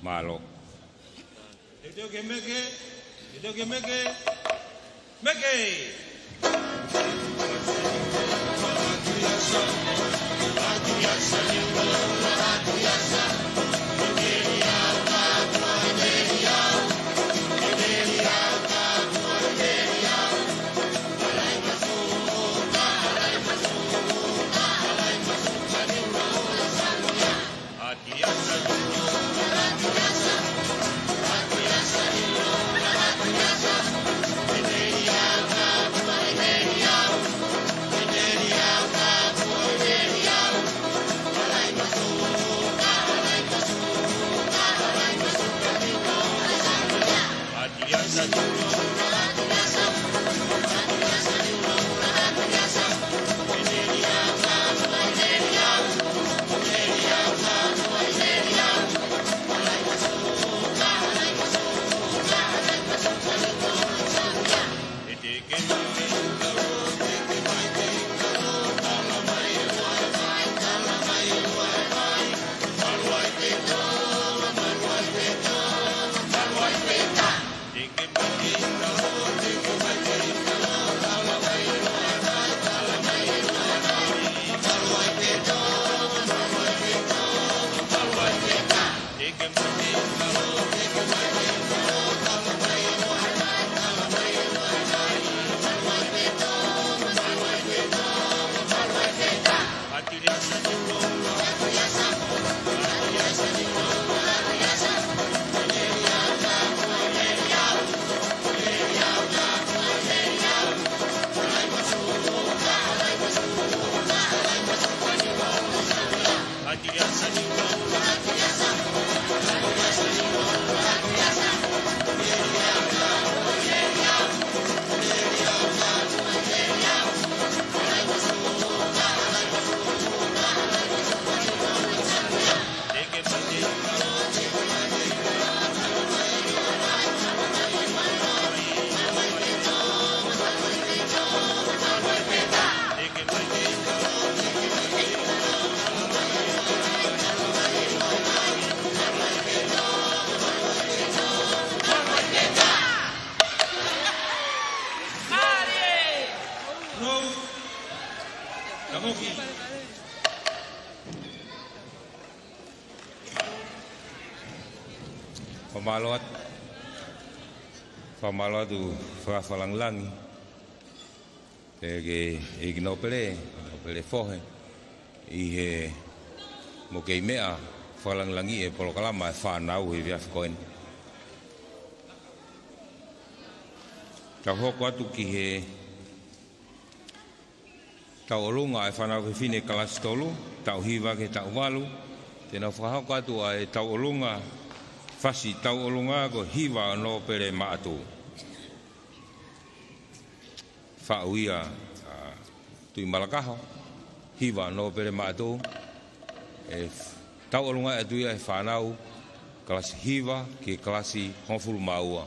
Mālō. Te teu ke meke, te teu ke meke, meke! Fakamālō atu. Fakamālō atu, fakafakalāngilangi. Pea ki he ʻEiki Nōpele, Nōpele Fohe, ʻi he mo kei meʻa fakalāngilangiʻi e polokalama e fānau he efiafi ko eni. Tau hoko atu ki he tauʻolunga e fānau fefine kalasi tolu, taʻu hiva ki he taʻu valu, te nau fakahoko atu ʻa e tauʻolunga, fasi tauʻolunga ko e Hiva ʻo Nōpele Maʻatu. Faʻu Ia ʻa Tuʻimalakaho, Hiva ʻo Nōpele Maʻatu, ʻe f-, tauʻolunga atu ia e fānau kalasi hiva ki he kalasi hongofulu mā ua.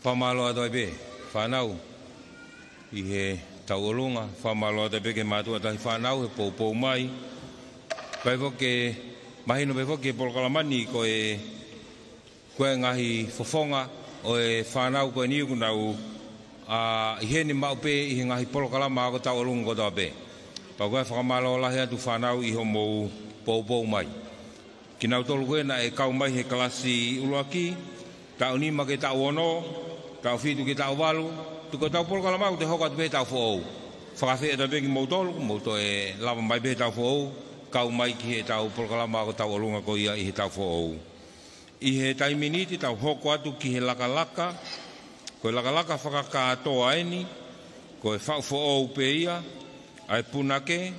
Fakamālō atu ai pē, fānau, ʻi he tauʻolunga. Fakamālō atu ai pē ki he mātuʻa taʻahifānau he poupou mai. Pea ʻoku ke mahino pē foki ki he polokalama ni ko e, ko e ngaahi fofonga ʻo e fānau ko eni ʻoku nau, ā, ʻi heni maʻu pē ʻi he ngaahi polokalama ako tauʻolunga kotoa pē. Pea ʻoku ou fakamālō lahi atu fānau ʻi hoʻomou poupou mai. Kinautolu ko ē naʻe kau mai he kalasi ʻuluaki, taʻu nima ki he taʻu ono, taʻu fitu ki he taʻu valu, tuku ʻetau polokalama ʻoku te hoko atu pē he taʻu foʻou. Fakaafeʻi atu pē kimoutolu, mou toe lava mai pē he taʻu foʻou, kau mai ki heʻetau polokalama ako tauʻolunga ko ia ʻi he taʻu foʻou. ʻI he taimi ni te tau hoko atu ki he lakalaka, ko e lakalaka fakakātoa eni, ko e faʻu foʻou pē ia ʻa e punake,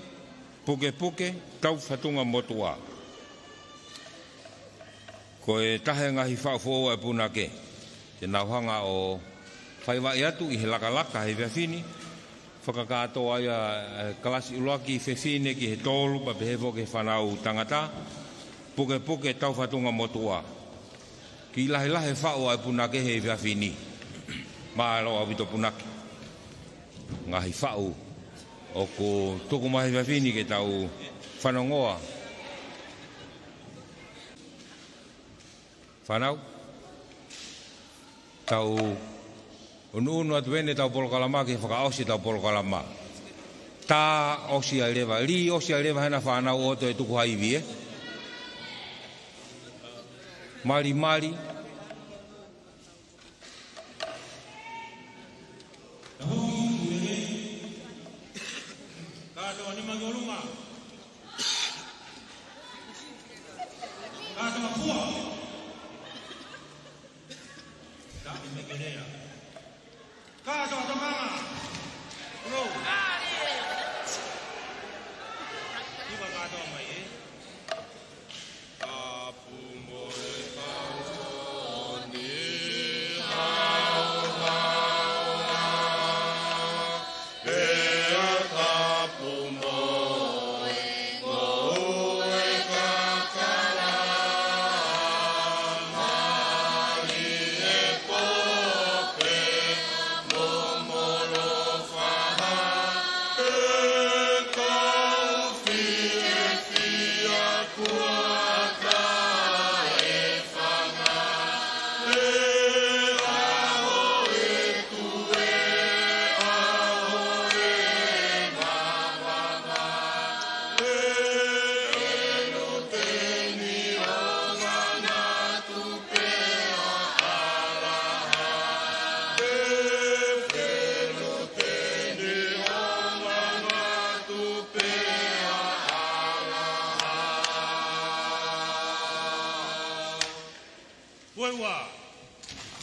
pukepuke, tau fatunga motuʻa. Ko e taha e ngaahi faʻu foʻou ʻa e punake. Te nau hanga ʻo faivaʻi atu ʻi he lakalaka he efiafi ni, fakakātoa ia, ē, kalasi ʻuluaki fefine ki he tolu, pea pehē foki ki he fānau tangata, pukepuke tau fatunga motuʻa. Kiʻi lahilahi e faʻu ʻa e punake he efiafi ni. Mālō ʻaupito punake. Ngaahi faʻu ʻoku tuku mai he efiafi ni ke tau fanongoa. Fānau, tau ʻunuʻunu atu eni ʻetau polokalama ke fakaʻosi ʻetau polokalama. Tā ʻosi ai leva, lī ʻosi ai leva hena fānau ʻoku toe tuku ha ivi, ē? Malimali. Kātoa nima ki ʻolunga. Kātoa fua. Taʻi mekelea. Kātoa tokanga. Hello. Iva kātoa mai, ē? Ko e ua.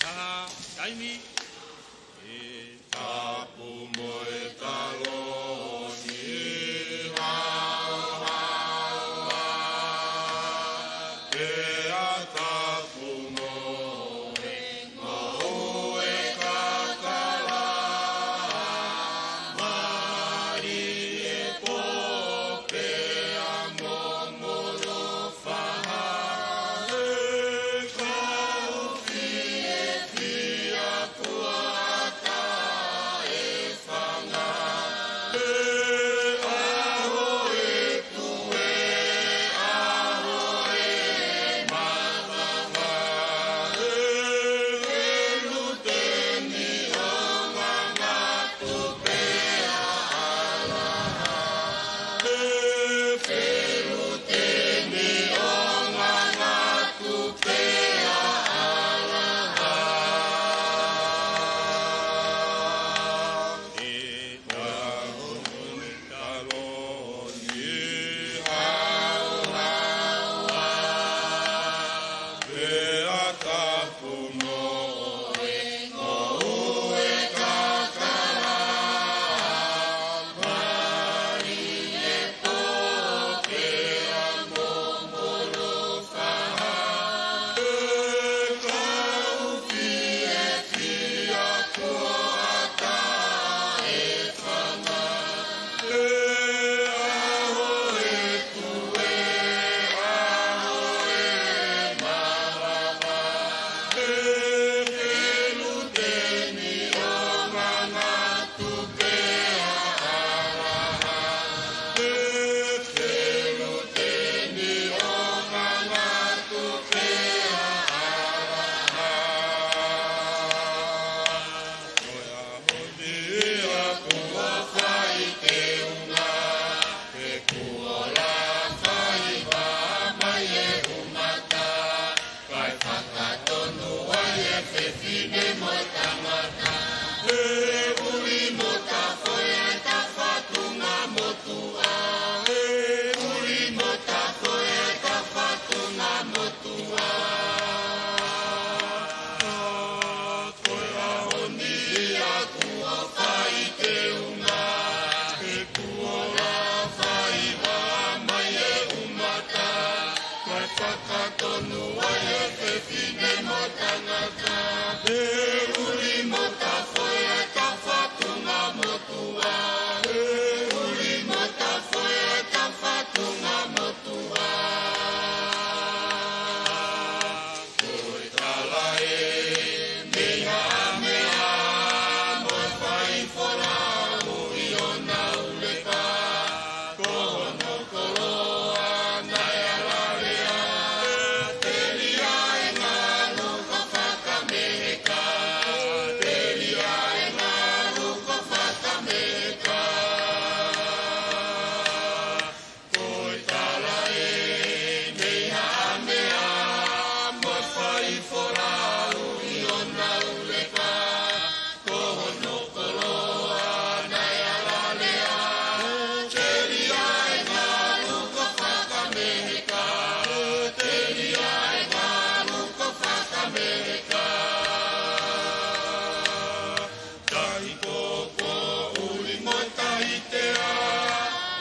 Taha, taimi. ʻE tapu mo e taloni, haohaoa. Pea tapu mo e ngoue kakala. Mālie pō pea momolo faha, ʻe kau fiefia kuata e fanga. ʻE ʻaho ʻe tue, ʻaho ʻe mavava, ʻe feluteni ʻo ngangatu pea ʻalaha. ʻE feluteni ʻo ngangatu pea ʻalaha. ʻE ʻaho ni taloni haohaoa, pea tapu mo e ngoue kakala. Mālie pō pea momolo faha, ʻe kau fiefia kuata e fanga. ʻE ʻaho ʻe tue, ʻaho ʻe mavava, ʻe feluteni ʻo ngangatu pea ʻalaha. ʻE feluteni ʻo ngangatu pea ʻalaha. Ko e ʻaho ni ia kuo fai teunga, he kuo lava ʻi vā mai e umata, kae fakatonu ai e fefine mo e tangata. He ʻuli mo tafoʻi e tafatunga motuʻa, he ʻuli mo tafoʻi e tafatunga motuʻa. Ko e ʻaho ni ia kuo fai teunga, he kuo lava ʻi vā mai e umata, kae fakatonu ai e fefine mo e tangata. He ʻuli mo tafoʻi e tafatunga motuʻa, he ʻuli mo tafoʻi e tafatunga motuʻa. Ko e tala ē mei Haʻamea, mo e fai folau ʻi ʻona ʻulepa, ko hono koloa naʻe ʻalalea. Telia e ngalu ko Fakameheka, telia e ngalu ko Fakameheka. Ko e tala ē mei Haʻamea, mo e fai folau ʻi ʻona ʻulepa, ko hono koloa naʻe ʻalalea. Telia e ngalu ko Fakameheka, telia e ngalu ko Fakameheka. Tahi pōpō ʻuli mo tahi tea,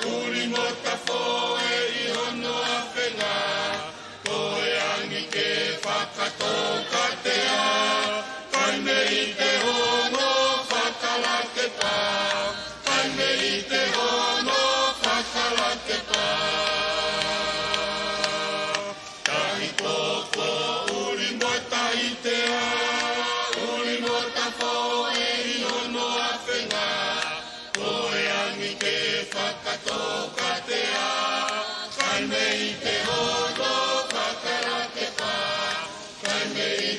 ʻuli mo tafoʻi ʻi hono afenga. Ko e angi ke fakatoukatea, kai mei te hono fakalakepa, kai mei te hono fakalakepa. Tahi pōpō ʻuli mo tahi tea, ʻuli mo tafoʻi ʻi hono afenga. Ko e angi ke fakatoukatea, kai mei te hono fakalakepa, kai mei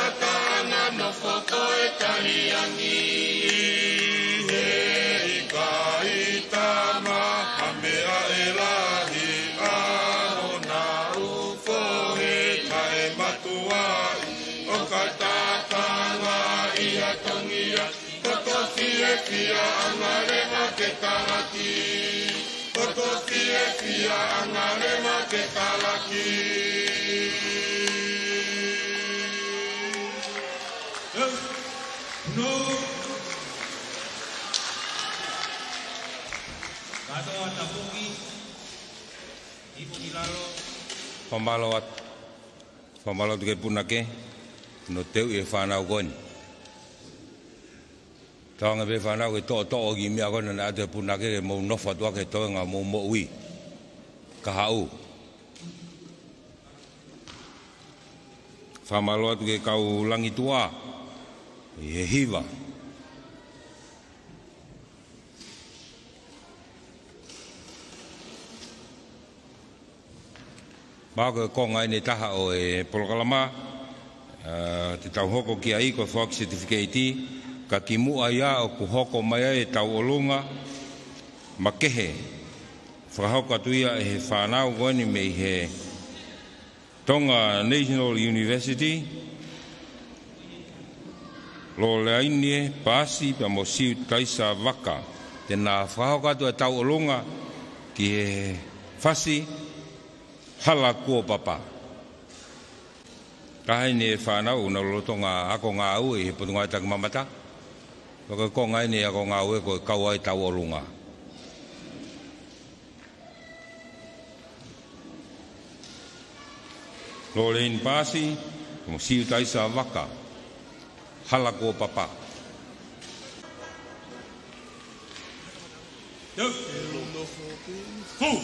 Tataʻanga nofo ko e taliangi. He ʻikai tama ha meʻa ʻe lahi ʻa hona ʻū fohe taʻematuaʻi. ʻOka tataʻanga ia Tongia. Ko hoku fiefiaʻanga leva ke talaki. Ko hoku fiefiaʻanga leva ke talaki. No. Kātoa tapuki. Ipu ki lalo. Fakamālō atu. Fakamālō atu ki he punake. No teu e fānau ko eni. Tauange pē fānau ke toʻotoʻo ki he meʻa ko ena naʻe ʻoatu ʻe he punake ke mou nofo atu ʻaki he toenga mou moʻui. Kahaʻu. Fakamālō atu ki he kau langituʻa ʻi he hiva. Pea ko e konga eni ʻe taha ʻo e polokalama, ā, te tau hoko ki ai ko e foaki certificate, ka kimuʻa ia ʻoku hoko mai ai e tauʻolunga makehe. Fakahoko atu ia ʻe he fānau ko eni mei he Tonga National University, Lolainie Paasi pea mo Siu Taisa Vaka. Te na fakahoko atu e tauʻolunga ki he fasi Hala Kuo Papa. Ka ʻi ai eni e fānau ʻoku nau lolotonga ako ngāue ʻi he Potungāue Takimamata. Pea ko e konga eni e ako ngāue ko e kau ai e tauʻolunga. Lolainie Paasi, mo Siu Taisa Vaka, Hala Kuo Papa. Yep. Full.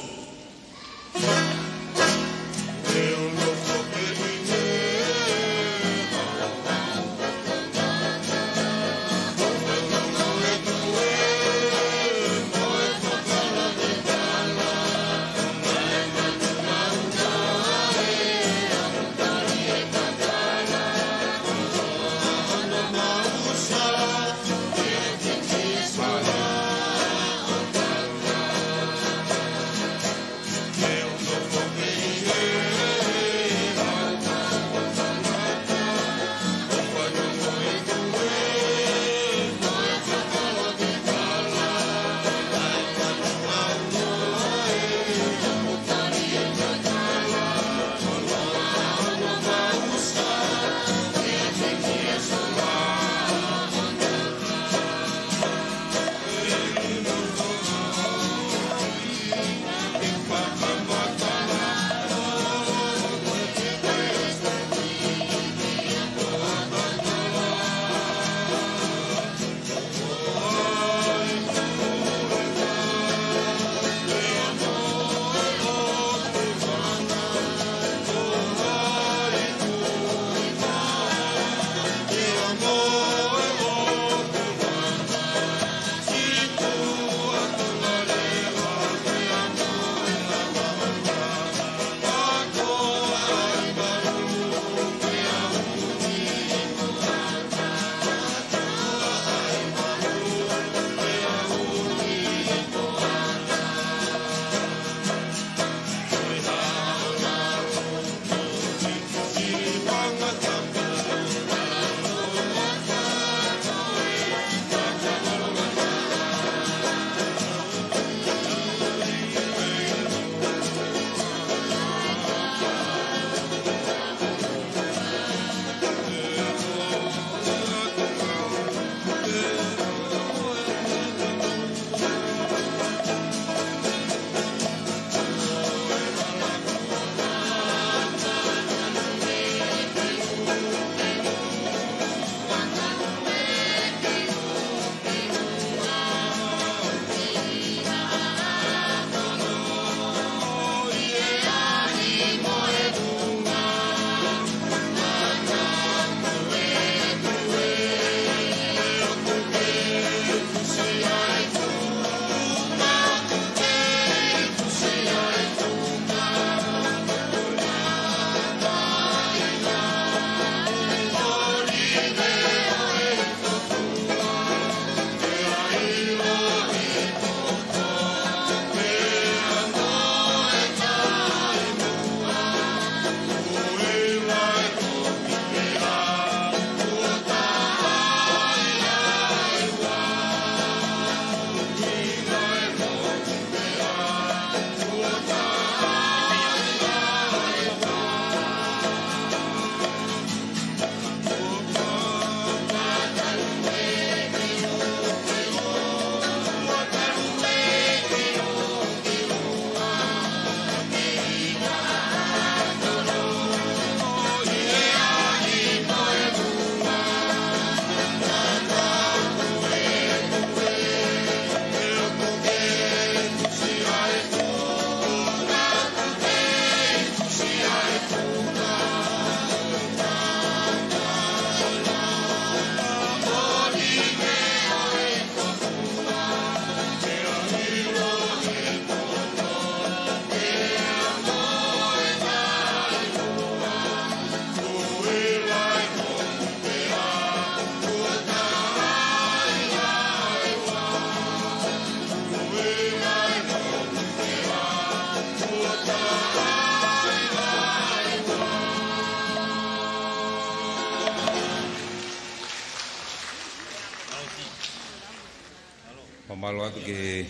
Mālō atu ki he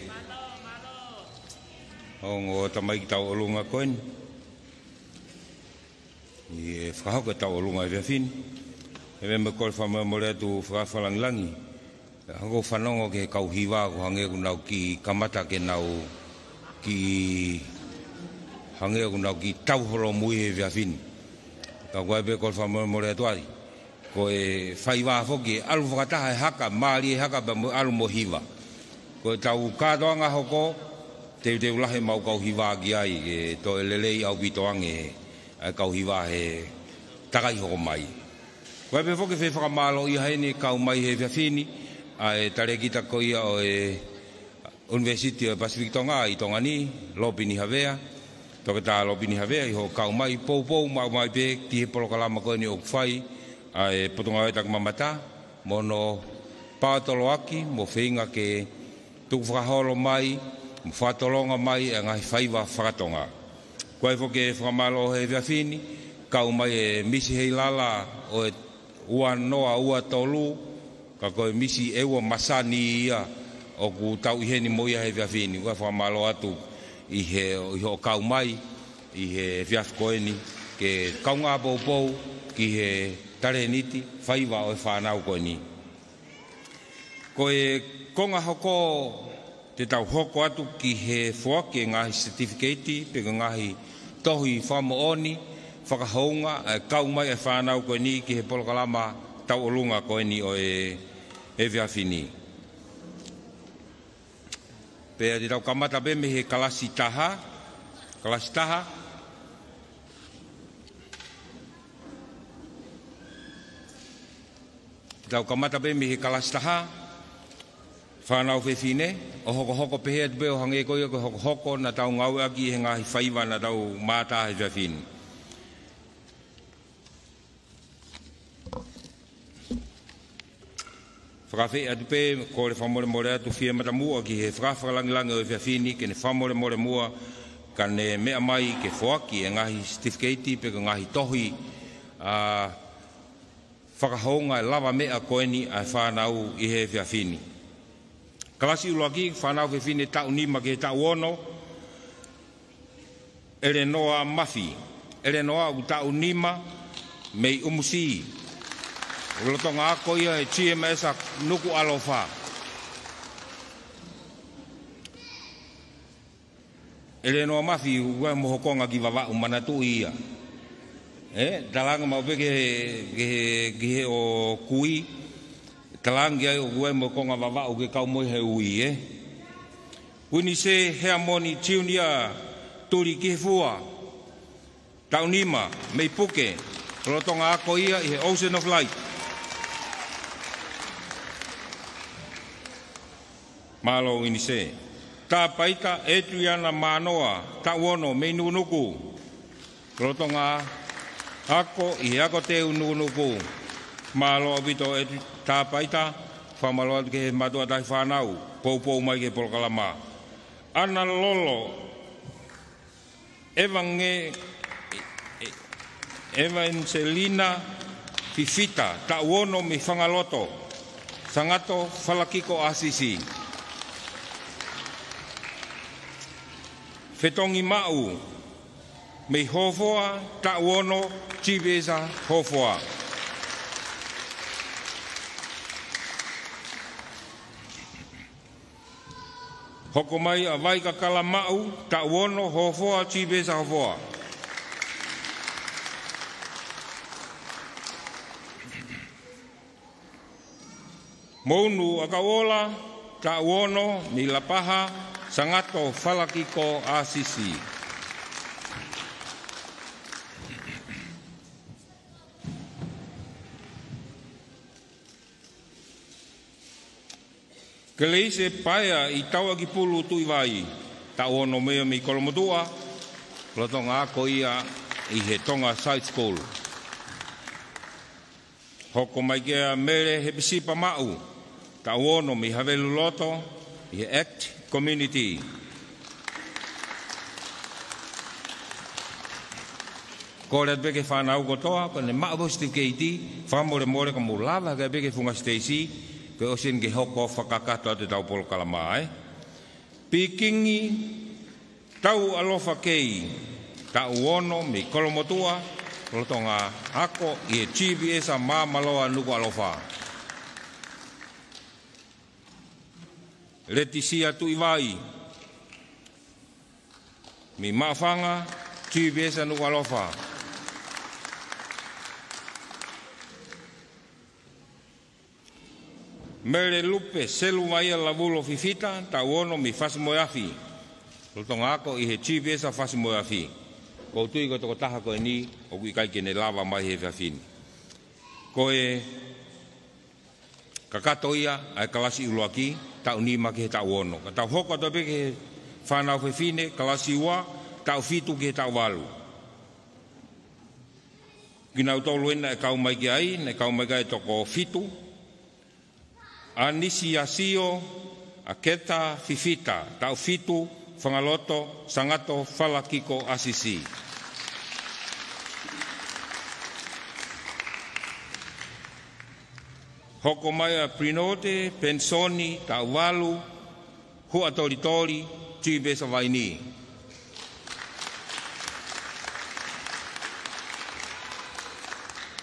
ongo tamaiki tauʻolunga ko eni ʻi he fakahoko e tauʻolunga he efiafi ni. He meʻa mo e kole fakamolemole atu fakafakalāngilangi. Hangē ko e fanongo ki he kau hiva, ʻoku hangē ʻoku nau kiʻi kamata ke nau kiʻi hangē ʻoku nau kiʻi tau holomui he efiafi ni. Ka ʻoku ʻai pē kole fakamolemole atu ai. Ko e faiva foki ʻe ʻalu fakataha e haka, mālie e haka pea mo e ʻalu mo e hiva. Ko e tau kātoanga hoko, teuteu lahi ʻemau kau hiva ki ai, ke toe lelei ʻaupito ange ʻa e kau hiva he takai hoko mai. Ko e pē foki e fakamālō ia heni kau mai he efiafi ni, ʻa e talēkita ko ia ʻo e ʻUnivēsiti ʻo e Pasifiki Tonga ʻi Tonga ni, Lopini Havea, Toketā Lopini Havea, ʻi hoʻo kau mai poupou maʻu mai pē ki he polokalama ko eni ʻoku fai ʻa e Potungāue Takimamata, mo hono paotoloaki, mo feinga ke tukufakaholo mai, mo fakatolonga mai e ngaahi faiva fakatonga. Ko e foki e fakamālō he efiafi ni, kau mai e Misi Heilala ʻo e ua noa ua tolu, ka ko e misi ʻe ua masani ia ʻoku tau ʻi heni mo ia he efiafi ni. ʻOku fakamālō atu ʻi he, ʻi hoʻo kau mai ʻi he efiafi ko eni ke kaungā poupou ki he talēniti faiva ʻo e fānau ko eni. Ko e konga hoko te tau hoko atu ki he foaki e ngaahi certificate pe ko e ngaahi tohi fakamoʻoni, fakahounga, ʻa e kau mai e fānau ko eni ki he polokalama tauʻolunga ko eni ʻo e efiafi ni. Pea te tau kamata pē mei he kalasi taha, kalasi taha. Te tau kamata pē mei he kalasi taha, fānau fefine, ʻo hokohoko pehē atu pē ʻo hangē ko ia ko e hokohoko naʻa tau ngāueʻaki he ngaahi faiva naʻa tau mātā he efiafi ni. Fakaafeʻi atu pē, kole fakamolemole atu fie matamuʻa ki he fakafakalāngilangi ʻo e efiafi ni, ke ne fakamolemole muʻa, ka ne meʻa mai ke foaki e ngaahi certificate pe ko e ngaahi tohi, ʻa, fakahounga e lavameʻa ko eni ʻa e fānau ʻi he efiafi ni. Kalasi ʻuluaki, fānau fefine taʻu nima ki he taʻu ono, ʻElenoa Mafi. ʻElenoa ʻoku taʻu nima mei ʻUmusi. ʻOku lolotonga ako ia he G M S ʻa Nukuʻalofa. ʻElenoa Mafi, ʻoku ʻi ai mo ho konga kiʻi vavaʻu, manatuʻi ia. ʻE, talaange maʻu pē ki he, ki he, ki he ʻo kui. Talaange ai ʻoku ʻi ai mo e konga vavaʻu ke kau mo ia he ui, ē. Uinise Heamoni Junior Tulikihifua, taʻu nima, mei Puke, lolotonga ako ia ʻi he Ocean of Light. Mālō Uinise. Tāpaita Adriana Manoa, taʻu ono, mei Nukunuku. Lolotonga ako ʻi he Ako Teu Nukunuku. Mālō ʻaupito ʻEtu Tāpaita, fakamālō atu ki he mātuʻa tahi fānau, poupou mai ki he polokalama. ʻAna Lolo, Evange-, Evangelina Fifita, taʻu ono mei Fangaloto, Sangato Falakiko ʻAsisi. Fetongi Maʻu, mei Hofoa, taʻu ono, Tivesa Hofoa. Hoko mai ʻa Vaikakala Maʻu, taʻu ono, Hofoa, Tivesa Hofoa. Mounu ʻAkauʻola, taʻu ono, mei Lapaha, Sangato Falakiko ʻAsisi. Keleise Paea ʻi Tauʻakipulu Tuʻivai, taʻu ono mei, mei Kolomotuʻa, lolotonga ako ia ʻi he Tonga Side School. Hoko mai kia Mele Hepisipa Maʻu, taʻu ono mei Haveluloto, ʻi he ACT Community. Kole atu pē ki he fānau kotoa, ko ʻene maʻu pē certificate, fakamolemole ka mou lava hake pē ki he funga siteisi, Pea ʻosi eni ke hoko fakakakato atu ʻetau polokalama, ē. Pikingi Tauʻalofa Kei, taʻu ono mei Kolomotuʻa, lolotonga ako ʻi he G P S ʻa Māmaloa Nukuʻalofa. Letisia Tuʻivai mei Maʻufanga, G P S ʻa Nukuʻalofa. Mele Lupe Seluvaia Lavulo Fifita, taʻu ono mei Fasi-moe-Afi, lolotonga ako ʻi he G P S ʻa Fasi-moe-Afi. ʻOku ou tui ko e tokotaha ko eni ʻoku ʻikai ke ne lava mai he efiafi ni. Ko e kakato ia ʻa e kalasi ʻuluaki, taʻu nima ki he taʻu ono. Ka tau hoko atu pē ki he fānau fefine, kalasi ua, taʻu fitu ki he taʻu valu. Kinautolu eni naʻe kau mai ki ai, naʻe kau mai ki ai e toko fitu. ʻAnisiasio ʻAketa Fifita, taʻu fitu, Fangaloto, Sangato, Falakiko, ʻAsisi. Hoko mai ʻa Prinote Penisoni, taʻu valu, Huʻatolitoli, G P S ʻa Vaini.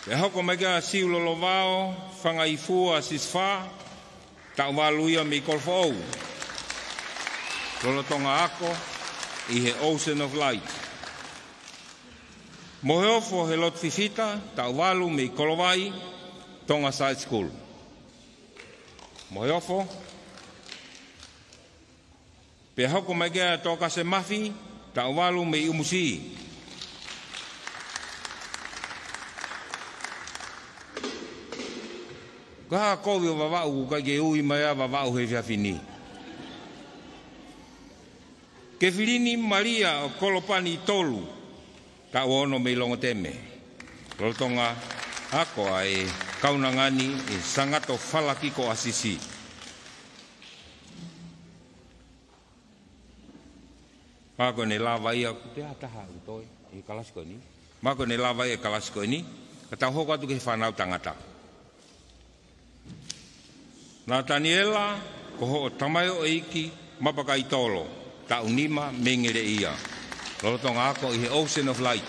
Pea hoko mai ki ai ʻa Siulolovao Fangaifua Sisifa, taʻu valu ia mei Kolofoʻou, lolotonga ako ʻi he Ocean of Light. Moheofo Helotu Fifita, taʻu valu mei Kolovai, Tonga Side School. Moheofo. Pea hoko mai ki ai ʻa Tokase Mafi, taʻu valu mei ʻUmusi. Ko e hā kovi ʻo Vavaʻu, ʻoku ʻikai ke ui mai ʻa Vavaʻu he efiafi ni. Kefilini Malia ʻo Kolopani Tolu, taʻu ono mei Longoteme, lolotonga ako ʻa e kaunanga ni ʻi Sangato, Falakiko, ʻAsisi. Mahalo ko ʻene lava ia, ko e hā taha ʻoku toe ʻi he kalasi ko eni? Mahalo ko ʻene lava ia e kalasi ko eni, ka tau hoko atu ki he fānau tangata. Nataniela, ko hoʻo tamaioʻeiki Mapakaitolo, taʻu nima mei Ngeleʻia, lolotonga ako ʻi he Ocean of Light.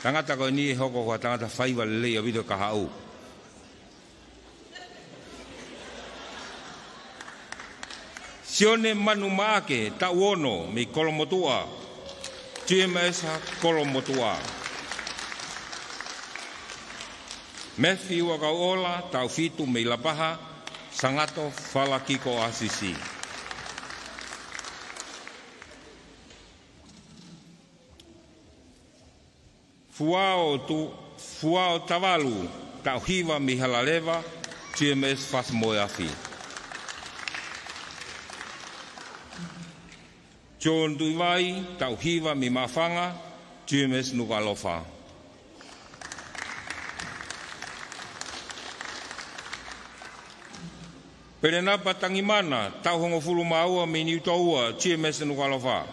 Tangata ko eni ʻe hoko ko ha tangata faiva lelei ʻaupito ki he kahaʻu. Sione Manumaʻake, taʻu ono mei Kolomotuʻa, G M S ʻa Kolomotuʻa. Mefi Uakauʻola, taʻu fitu mei Lapaha, Sangato, Falakiko, ʻAsisi. Fuao Tu-, Fuao Tavalu, taʻu hiva mei Halaleva, G M S Fasi-moe-Afi. John Tuʻivai, taʻu hiva mei Maʻufanga, G M S Nukuʻalofa. Pelenapa Tangimana, taʻu hongofulu mā ua mei Niutōua, G M S Nukuʻalofa.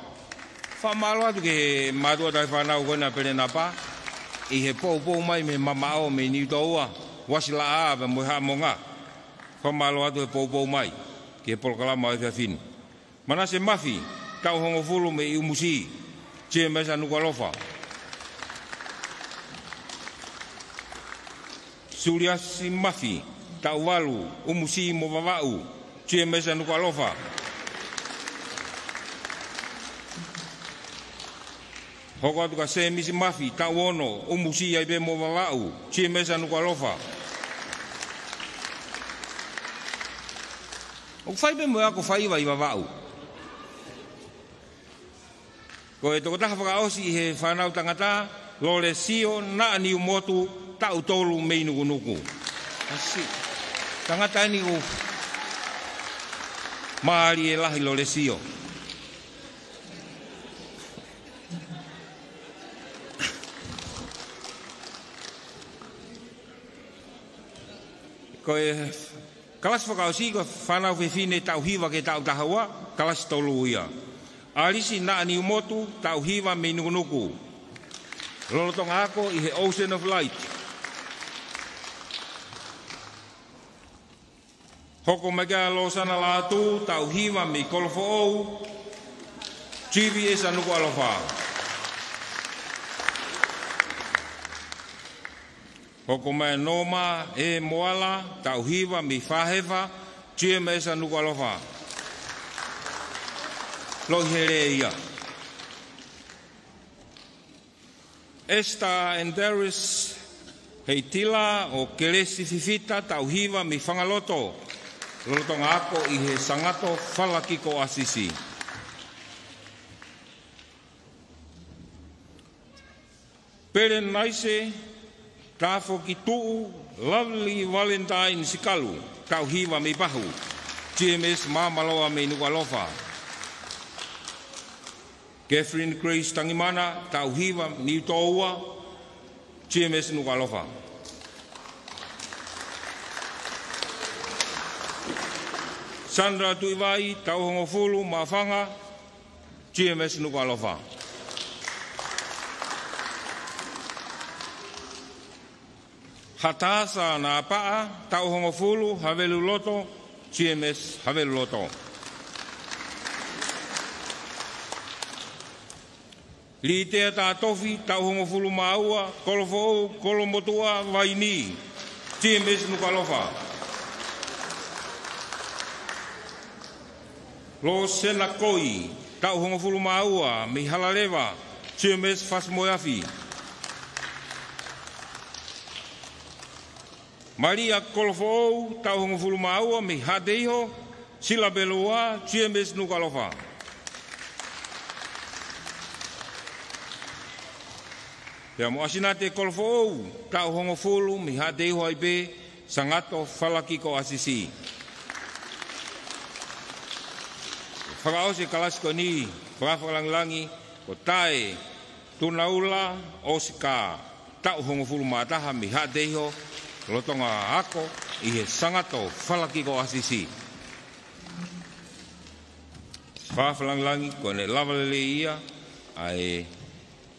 Fakamālō atu ki he mātuʻa taʻe fānau ko ena Pelenapa, ʻi he poupou mai mei he mamaʻo mei Niutōua, Uasilaʻā pea mo e Haʻamonga. Fakamālō atu he poupou mai ki he polokalama ʻo e efiafi ni. Manase Mafi, taʻu hongofulu mei ʻUmusi, G M S ʻa Nukuʻalofa. Suliasi Mafi, taʻu valu, ʻUmusi mo Vavaʻu, G M S ʻa Nukuʻalofa. Hoko atu kia Semisi Mafi, taʻu ono, ʻUmusi ai pē mo Vavaʻu, G M S ʻa Nukuʻalofa. ʻOku fai pē mo e ako faiva ʻi Vavaʻu. Ko e tokotaha fakaʻosi ʻi he fānau tangata, Lolesio Naʻaniumotu, taʻu tolu mei Nukunuku. Kasi. Tangata eni ʻoku mālie lahi Lolesio. Ko e kalasi fakaʻosi ko e fānau fefine taʻu hiva ki he taʻu taha ua, kalasi tolu ia. ʻAlisi Naʻaniumotu, taʻu hiva mei Nukunuku. Lolotonga ako ʻi he Ocean of Light. Hoko mai kia Losana Lātū, taʻu hiva mei Kolofoʻou, G V S ʻa Nukuʻalofa. Hoko mai Noma E Moala, taʻu hiva mei Fahefa, G M S ʻa Nukuʻalofa. Loi hele ia. Esther and Darius Heitila ʻo Kelesi Fifita, taʻu hiva mei Fangaloto, lolotonga ako ʻi he Sangato Falakiko ʻAsisi. Pelenaise Tafokituʻu Lovely Valentine Sikalu, taʻu hiva mei Pahu, G M S Māmaloa mei Nukuʻalofa. Catherine Grace Tangimana, taʻu hiva, Niutōua, G M S Nukuʻalofa. Sandra Tuʻivai, taʻu hongofulu, Maʻufanga, G M S Nukuʻalofa. Hatasa Napaʻa, taʻu hongofulu, Haveluloto, G M S Haveluloto. Litea Tatofi, taʻu hongofulu mā ua, Kolofoʻou, Kolomotuʻa, Vaini, G M S Nukuʻalofa. Losena Koi, taʻu hongofulu mā ua, mei Halaleva, G M S Fasi mo e Afi. Malia Kolofoʻou, taʻu hongofulu mā ua, mei Haʻateiho, Silapelua, G M S Nukuʻalofa. Pea mo ʻAsinate Kolofoʻou, taʻu hongofulu, mei Haʻateiho ai pē, Sangato Falakiko ʻAsisi. Fakaʻosi e kalasi ko eni, fakafakalāngilangi, ko Tae Tunaula ʻOsika, taʻu hongofulu mā taha mei Haʻateiho, lolotonga ako ʻi he Sangato Falakiko ʻAsisi. Fakafakalāngilangi, ko ʻene lava lelei ia ʻa e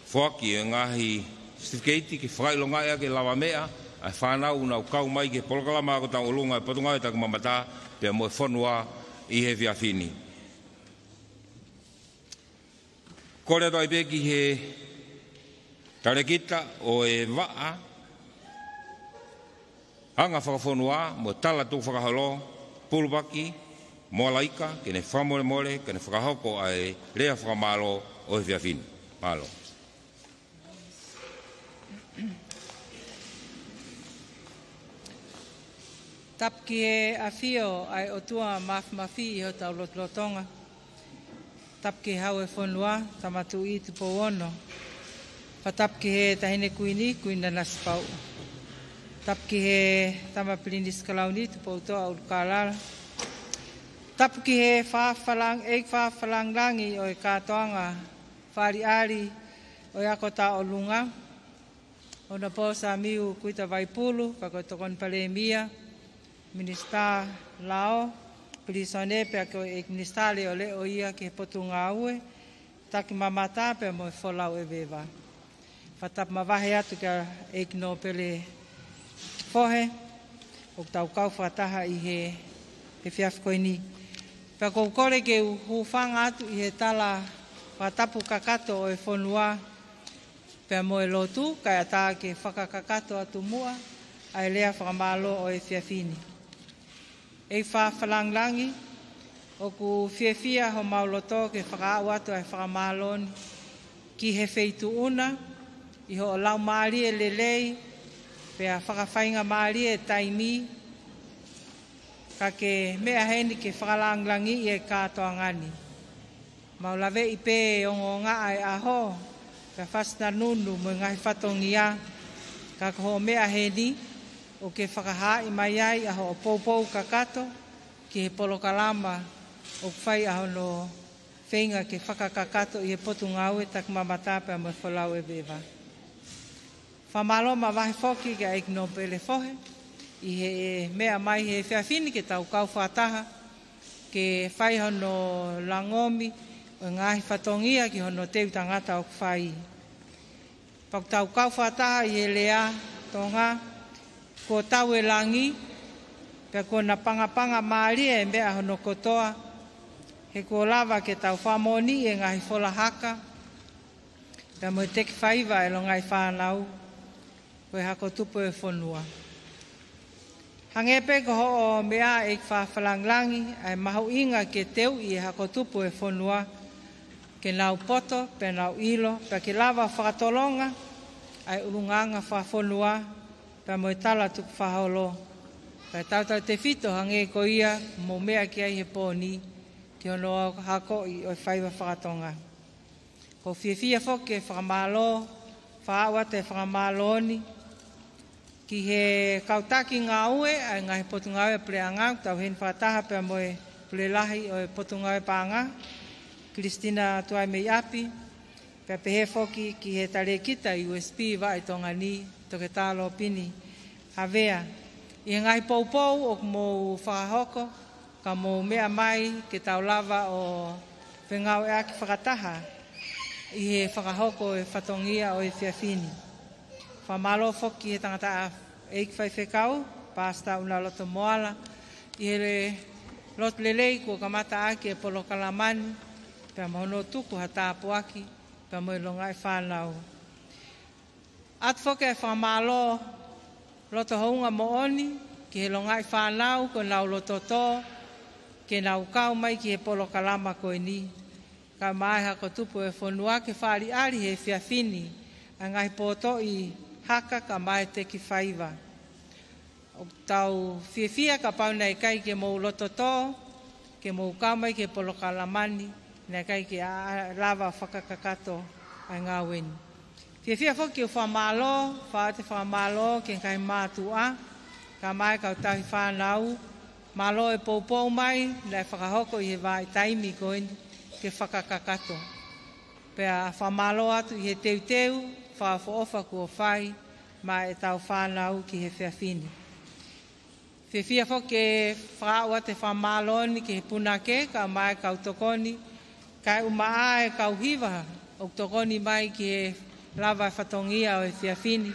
foaki e ngaahi certificate ke fakaʻilongaʻi ʻaki e lavameʻa ʻa e fānau ʻoku nau kau mai ki he polokalama ako tauʻolunga ʻa e Potungāue Taki Mamata pea mo e fonua ʻi he efiafi ni. Kole atu ai pē ki he talēkita ʻo e vaʻa anga fakafonua mo e tala tukufakaholo, Pulupaki Moalaika, ke ne fakamolemole, ke ne fakahoko ʻa e lea fakamālō ʻo e efiafi ni. Mālō. Tapu ki he ʻafio ʻa e ʻOtua Māfimafi ʻi hotau lotolotonga. Tapu ki he Hau ʻo e Fonua, Tama Tuʻi Tupou Ono. Fakatapu ki he Taʻahine Kuini, Kuini Nanasipauʻu. Tapu ki he Tama Pilinisi Kalauni, Tupoutoʻa ʻUlukālala. Tapu ki he faʻahi fakalāng-, ʻEiki faʻahi fakalāngilangi ʻo e kātoanga fakaʻaliʻali ʻo e ako tauʻolunga, Honourable Samiu Kuita Vaipulu, ka ko e Tokoni Palēmia, Minisitā Lao, Pilīsone, pea ko e Minisitā Leʻoleʻo ia ki he Potungāue Taki Mamata pea mo e Folau ʻEveʻeva. Fakatapu mavahe atu kia ʻEiki Nōpele Fohe, ʻoku tau kau fakataha ʻi he, he efiafi ko eni. Pea ʻoku ou kole ke u hūfanga atu ʻi he tala fakatapu kakato ʻo e fonua pea mo e lotu, kae ʻatā ke fakakakato atu muʻa ʻa e lea fakamālō ʻo e efiafi ni. ʻEiki faʻahi fakalāngilangi, ʻoku fiefia homau loto ke fakaaʻu atu ʻa e fakamālō ni ki he Feituʻu na, ʻi hoʻo laumālie lelei, pea fakafaingamālie e taimi, ka ke meʻa heni ke fakalāngilangiʻi e kātoanga ni. Mau laveʻi pē ongoongaʻa e ʻaho, pea fasi nanunu mo e ngaahi fatongia, ka ko hoʻo meʻa heni, ʻoku ke fakahaaʻi mai ai ʻa hoʻo poupou kakato ki he polokalama ʻoku fai ʻa hono feinga ke fakakakato ʻi he Potungāue Taki Mamata pea mo e Folau ʻEveʻeva. Fakamālō mavahe foki kia ʻEiki Nōpele Fohe, ʻi he meʻa mai he efiafi ni ke tau kau fakataha, ke fai hono langomi ʻo e ngaahi fatongia ki hono teu tangata ʻoku fai. Pea ʻoku tau kau fakataha ʻi he lea Tonga, kuo tau e langi, Pea kuo na pangapanga mālie e meʻa hono kotoa, he kuo lava ke tau fakamoʻoniʻi e ngaahi fola haka, pea mo e teki faiva e longaʻi fānau, ko e hako tupu e fonua. Hangē pē ko hoʻo meʻa ʻEiki Fakalāngilangi, ʻa e mahuʻinga ke teuʻi e hako tupu e fonua, ke nau poto, pea nau ʻilo, pea ke lava fakatolonga ʻa e ʻulungaanga fakafonua, pea mo e tala tukufakaholo. Pea tautautefito hangē ko ia ʻoku mou meʻa ki ai he pō ni, ki hono akoʻi ʻo e faiva faka-Tonga. ʻOku ou fiefia foki ke fakamālō, fakaaʻu atu e fakamālō ni ki he kau taki ngāue ʻa e ngaahi potungāue puleʻanga, ʻoku tau ʻi heni fakataha pea mo e pule lahi ʻo e potungāue paʻanga, Kilisitina Tuaimeiʻapi, pea pehē foki ki he talēkita U S P Vaʻa ʻi Tonga ni, Toketā Lōpini Havea. ʻI he ngaahi poupou ʻoku mou fakahoko, ka mou meʻa mai ke tau lava ʻo fengāueʻaki fakataha ʻi he fakahoko e fatongia ʻo e efiafi ni. Fakamālō foki ki he tangataʻeiki faifekau, Pastor ʻUnaloto Moala, ʻi he loto lelei kuo kamata ʻaki e polokalama ni, pea mo hono tuku ha tāpuaki, pea mo e longaʻi fānau. ʻOatu foki e fakamālō loto hounga moʻoni ki he longaʻi fānau kuo nau loto tō ke nau kau mai ki he polokalama ko eni, kae ʻumaʻā e hako tupu e fonua, ke fakaʻaliʻali he efiafi ni ʻa e ngaahi potoʻi haka kae ʻumaʻā e teki faiva. ʻOku tau fiefia kapau naʻe ʻikai ke mou loto tō ke mou kau mai ki he polokalama ni, naʻe ʻikai ke a, a, lava fakakakato ʻa e ngāue ni. Fiefia foki ke u fakamālō, fakaʻatu e fakamālō ki he ngaahi mātuʻa, kae ʻumaʻā e kau tauhi fānau, mālō e poupou mai naʻe fakahoko ʻi he vahaʻa taimi ko eni ke fakakakato. Pea fakamālō atu ʻi he teuteu fakaʻofoʻofa kuo fai maʻa ʻetau fānau ki he efiafi ni. Fiefia foki ke fakaaʻu atu e fakamālō ni ki he punake, kae ʻumaʻā e kau tokoni, kae ʻumaʻā e kau hiva ʻoku tokoni mai ki he lava e fatongia ʻo e efiafi ni.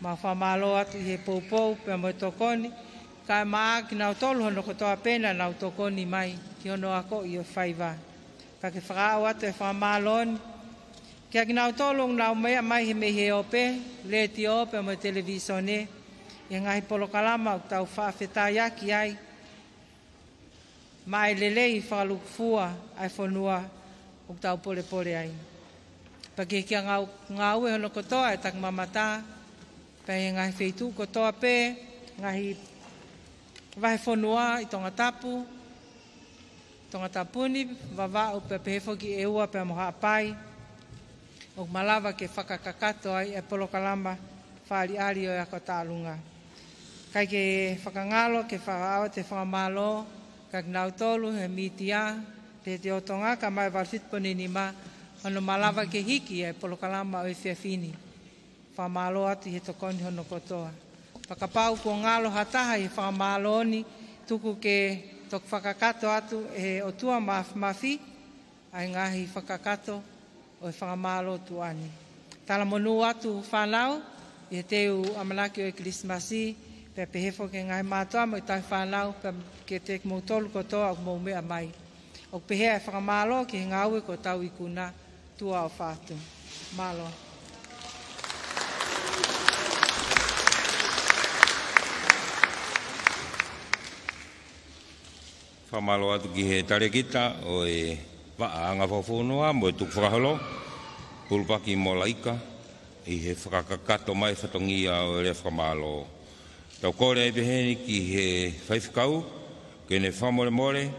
Mau fakamālō atu ʻi he poupou pea mo e tokoni, kae ʻumaʻā kinautolu hono kotoa pē naʻa nau tokoni mai ki hono akoʻi ʻo e faiva. Pea ke fakaaʻu atu e fakamālō ni kiate kinautolu ʻoku nau meʻa mai he mei he ope, letiō pea mo e televīsone, ʻi he ngaahi polokalama ʻoku tau fakafetaʻi ʻaki ai maʻa e lelei fakalūkufua ʻa e fonua ʻoku tau polepole ai. Pea ki he ngāu-, ngāue hono kotoa e takimamata, pea ʻi he ngaahi feituʻu kotoa pē, ngaahi vahefonua ʻi Tongatapu, Tongatapu ni, Vavaʻu, pea pehē foki ʻEua pea mo Haʻapai, ʻoku malava ke fakakakato ai e polokalama fakaʻaliʻali ʻo e ako tāʻolunga. ʻIkai ke fakangalo ke fakaaʻu atu e fakamālō kiate kinautolu he mītia, Letiō Tonga, kae ʻumaʻā e valu fitu poini nima, hono malava ke hiki e polokalama ʻo e efiafi ni. Fakamālō atu ʻi he tokoni hono kotoa. Pea kapau kuo ngalo ha taha ʻi he fakamālō ni, tuku ke toki fakakakato atu ʻe he ʻOtua Māfimafi ʻa e ngaahi fakakakato ʻo e fakamālō tuʻa ni. Talamonū atu fānau, ʻi he teu ʻamanaki ʻo e Kilisimasi, pea pehē foki ki he ngaahi mātuʻa mo e tauhi fānau, pea kiate kimoutolu kotoa ʻoku mou meʻa mai. ʻOku pehē ʻa e fakamālō ki he ngāue kuo tau ikuna, tuʻa ʻofa atu. Mālō. Fakamālō atu ki he talēkita ʻo e Vaʻa Anga Fakafonua mo e Tukufakaholo, Pulupaki Molaika, ʻi he fakakakato mai fatongia ʻo e lea fakamālō. Tau kole ai pē heni ki he faifekau, ke ne fakamolemole,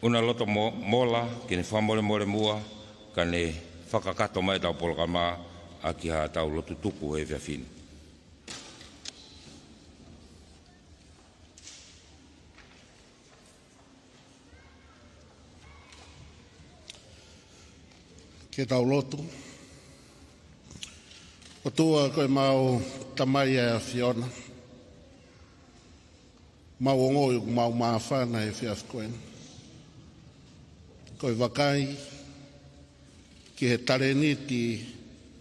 ʻUnaloto Mo-, Mola, ke ne fakamolemole muʻa, kae ne fakakakato mai ʻetau polokalama ʻaki haʻatau lotu tuku he efiafi ni. Ke tau lotu. ʻOtua ko ʻemau Tamai ʻa e ʻAfiona, mau ongoʻi ʻoku mau māfana he efiafi ko eni. Ko e vakai ki he talēniti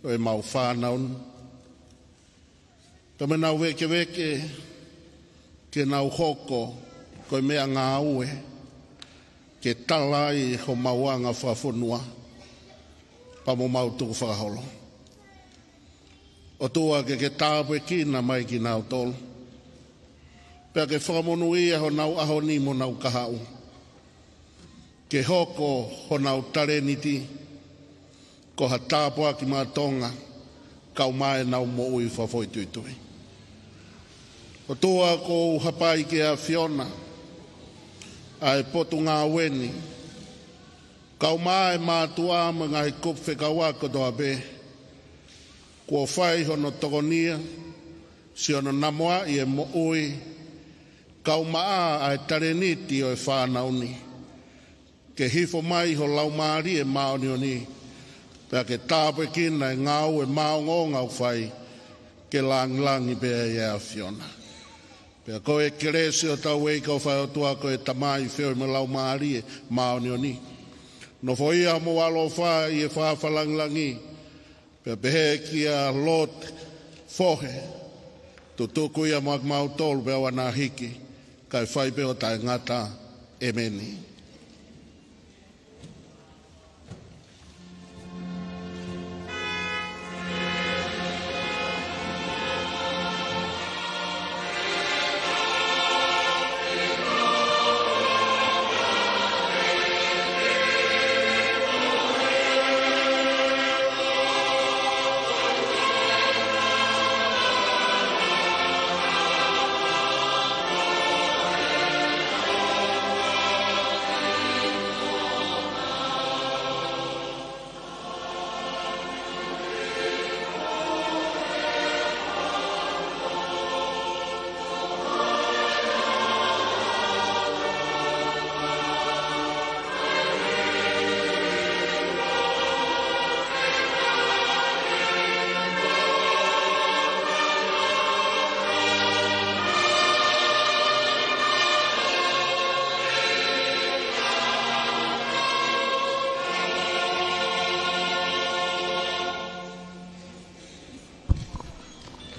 ʻo ʻemau fānau ni, pea mo ʻenau vēkeveke ke nau hoko ko e meʻangāue ke tala ai homau anga fakafonua pea mo homau tukufakaholo. ʻOtua, ke ke tāpuekina mai kinautolu, pea ke fakamonūʻia honau ʻaho ni mo honau kahaʻu, ke hoko honau talēniti ko ha tāpuaki maʻa Tonga, kae ʻumaʻā ʻenau moʻui fakafoʻituitui. ʻOtua, ʻoku ou hapai ki he ʻAfiona ʻa e Potungāue ni, kae ʻumaʻā e mātuʻa mo e ngaahi kupu fekauʻaki kotoa pē kuo fai hono tokonia, siʻono namoaʻi e moʻui, kae ʻumaʻā ʻa e talēniti ʻo e fānau ni, ke hifo mai ho Laumālie Māʻoniʻoni, pea ke tāpuekina e ngāue maʻongoʻonga ʻoku fai, ke lāngilangi pē ʻa e ʻAfiona. Pea ko e kelesi ʻo hotau ʻEiki ko e fai ʻOtua ko e Tamai, feohi mo e Laumālie Māʻoniʻoni, nofoʻia homou ʻaloʻofa ʻi he fakafakalāngilangi, pea pehē kia Lord Fohe, tutuku ia maʻa kimautolu pea ʻoua naʻa hiki, kae fai pē ʻo taʻengata. ʻEmeni.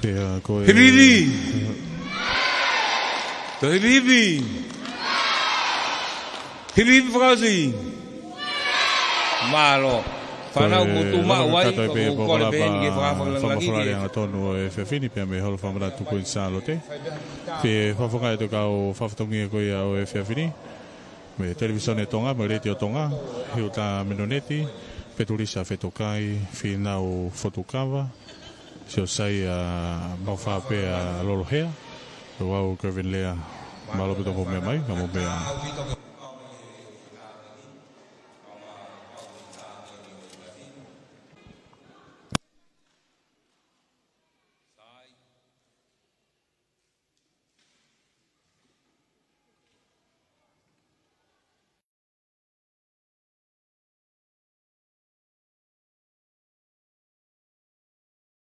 Pea ko e Hilipi! Ko Hilipi! Hilipi fakaʻosi! Mālō. Fānau, ko e motuʻa maʻu ai, kakato e pē pea ko e kole pē polokalama ni ke fakafalala fakafakalale angatonu ʻo e efiafi ni, pea mei he Holo Fakamanatu Kuini Sālote. Pea fakafofonga atu e kau fakafatongia ko ia ʻo e efiafi ni mei he Televīsone Tonga, mei he Letiō Tonga, Hiuta Menoneti, Petulisa Fetokai, Fīnau Fotukava, Siosaia Maufapea Lolohea, Luau Kevin Lea, mālō ʻaupito hoʻomou meʻa mai, ka mou meʻa.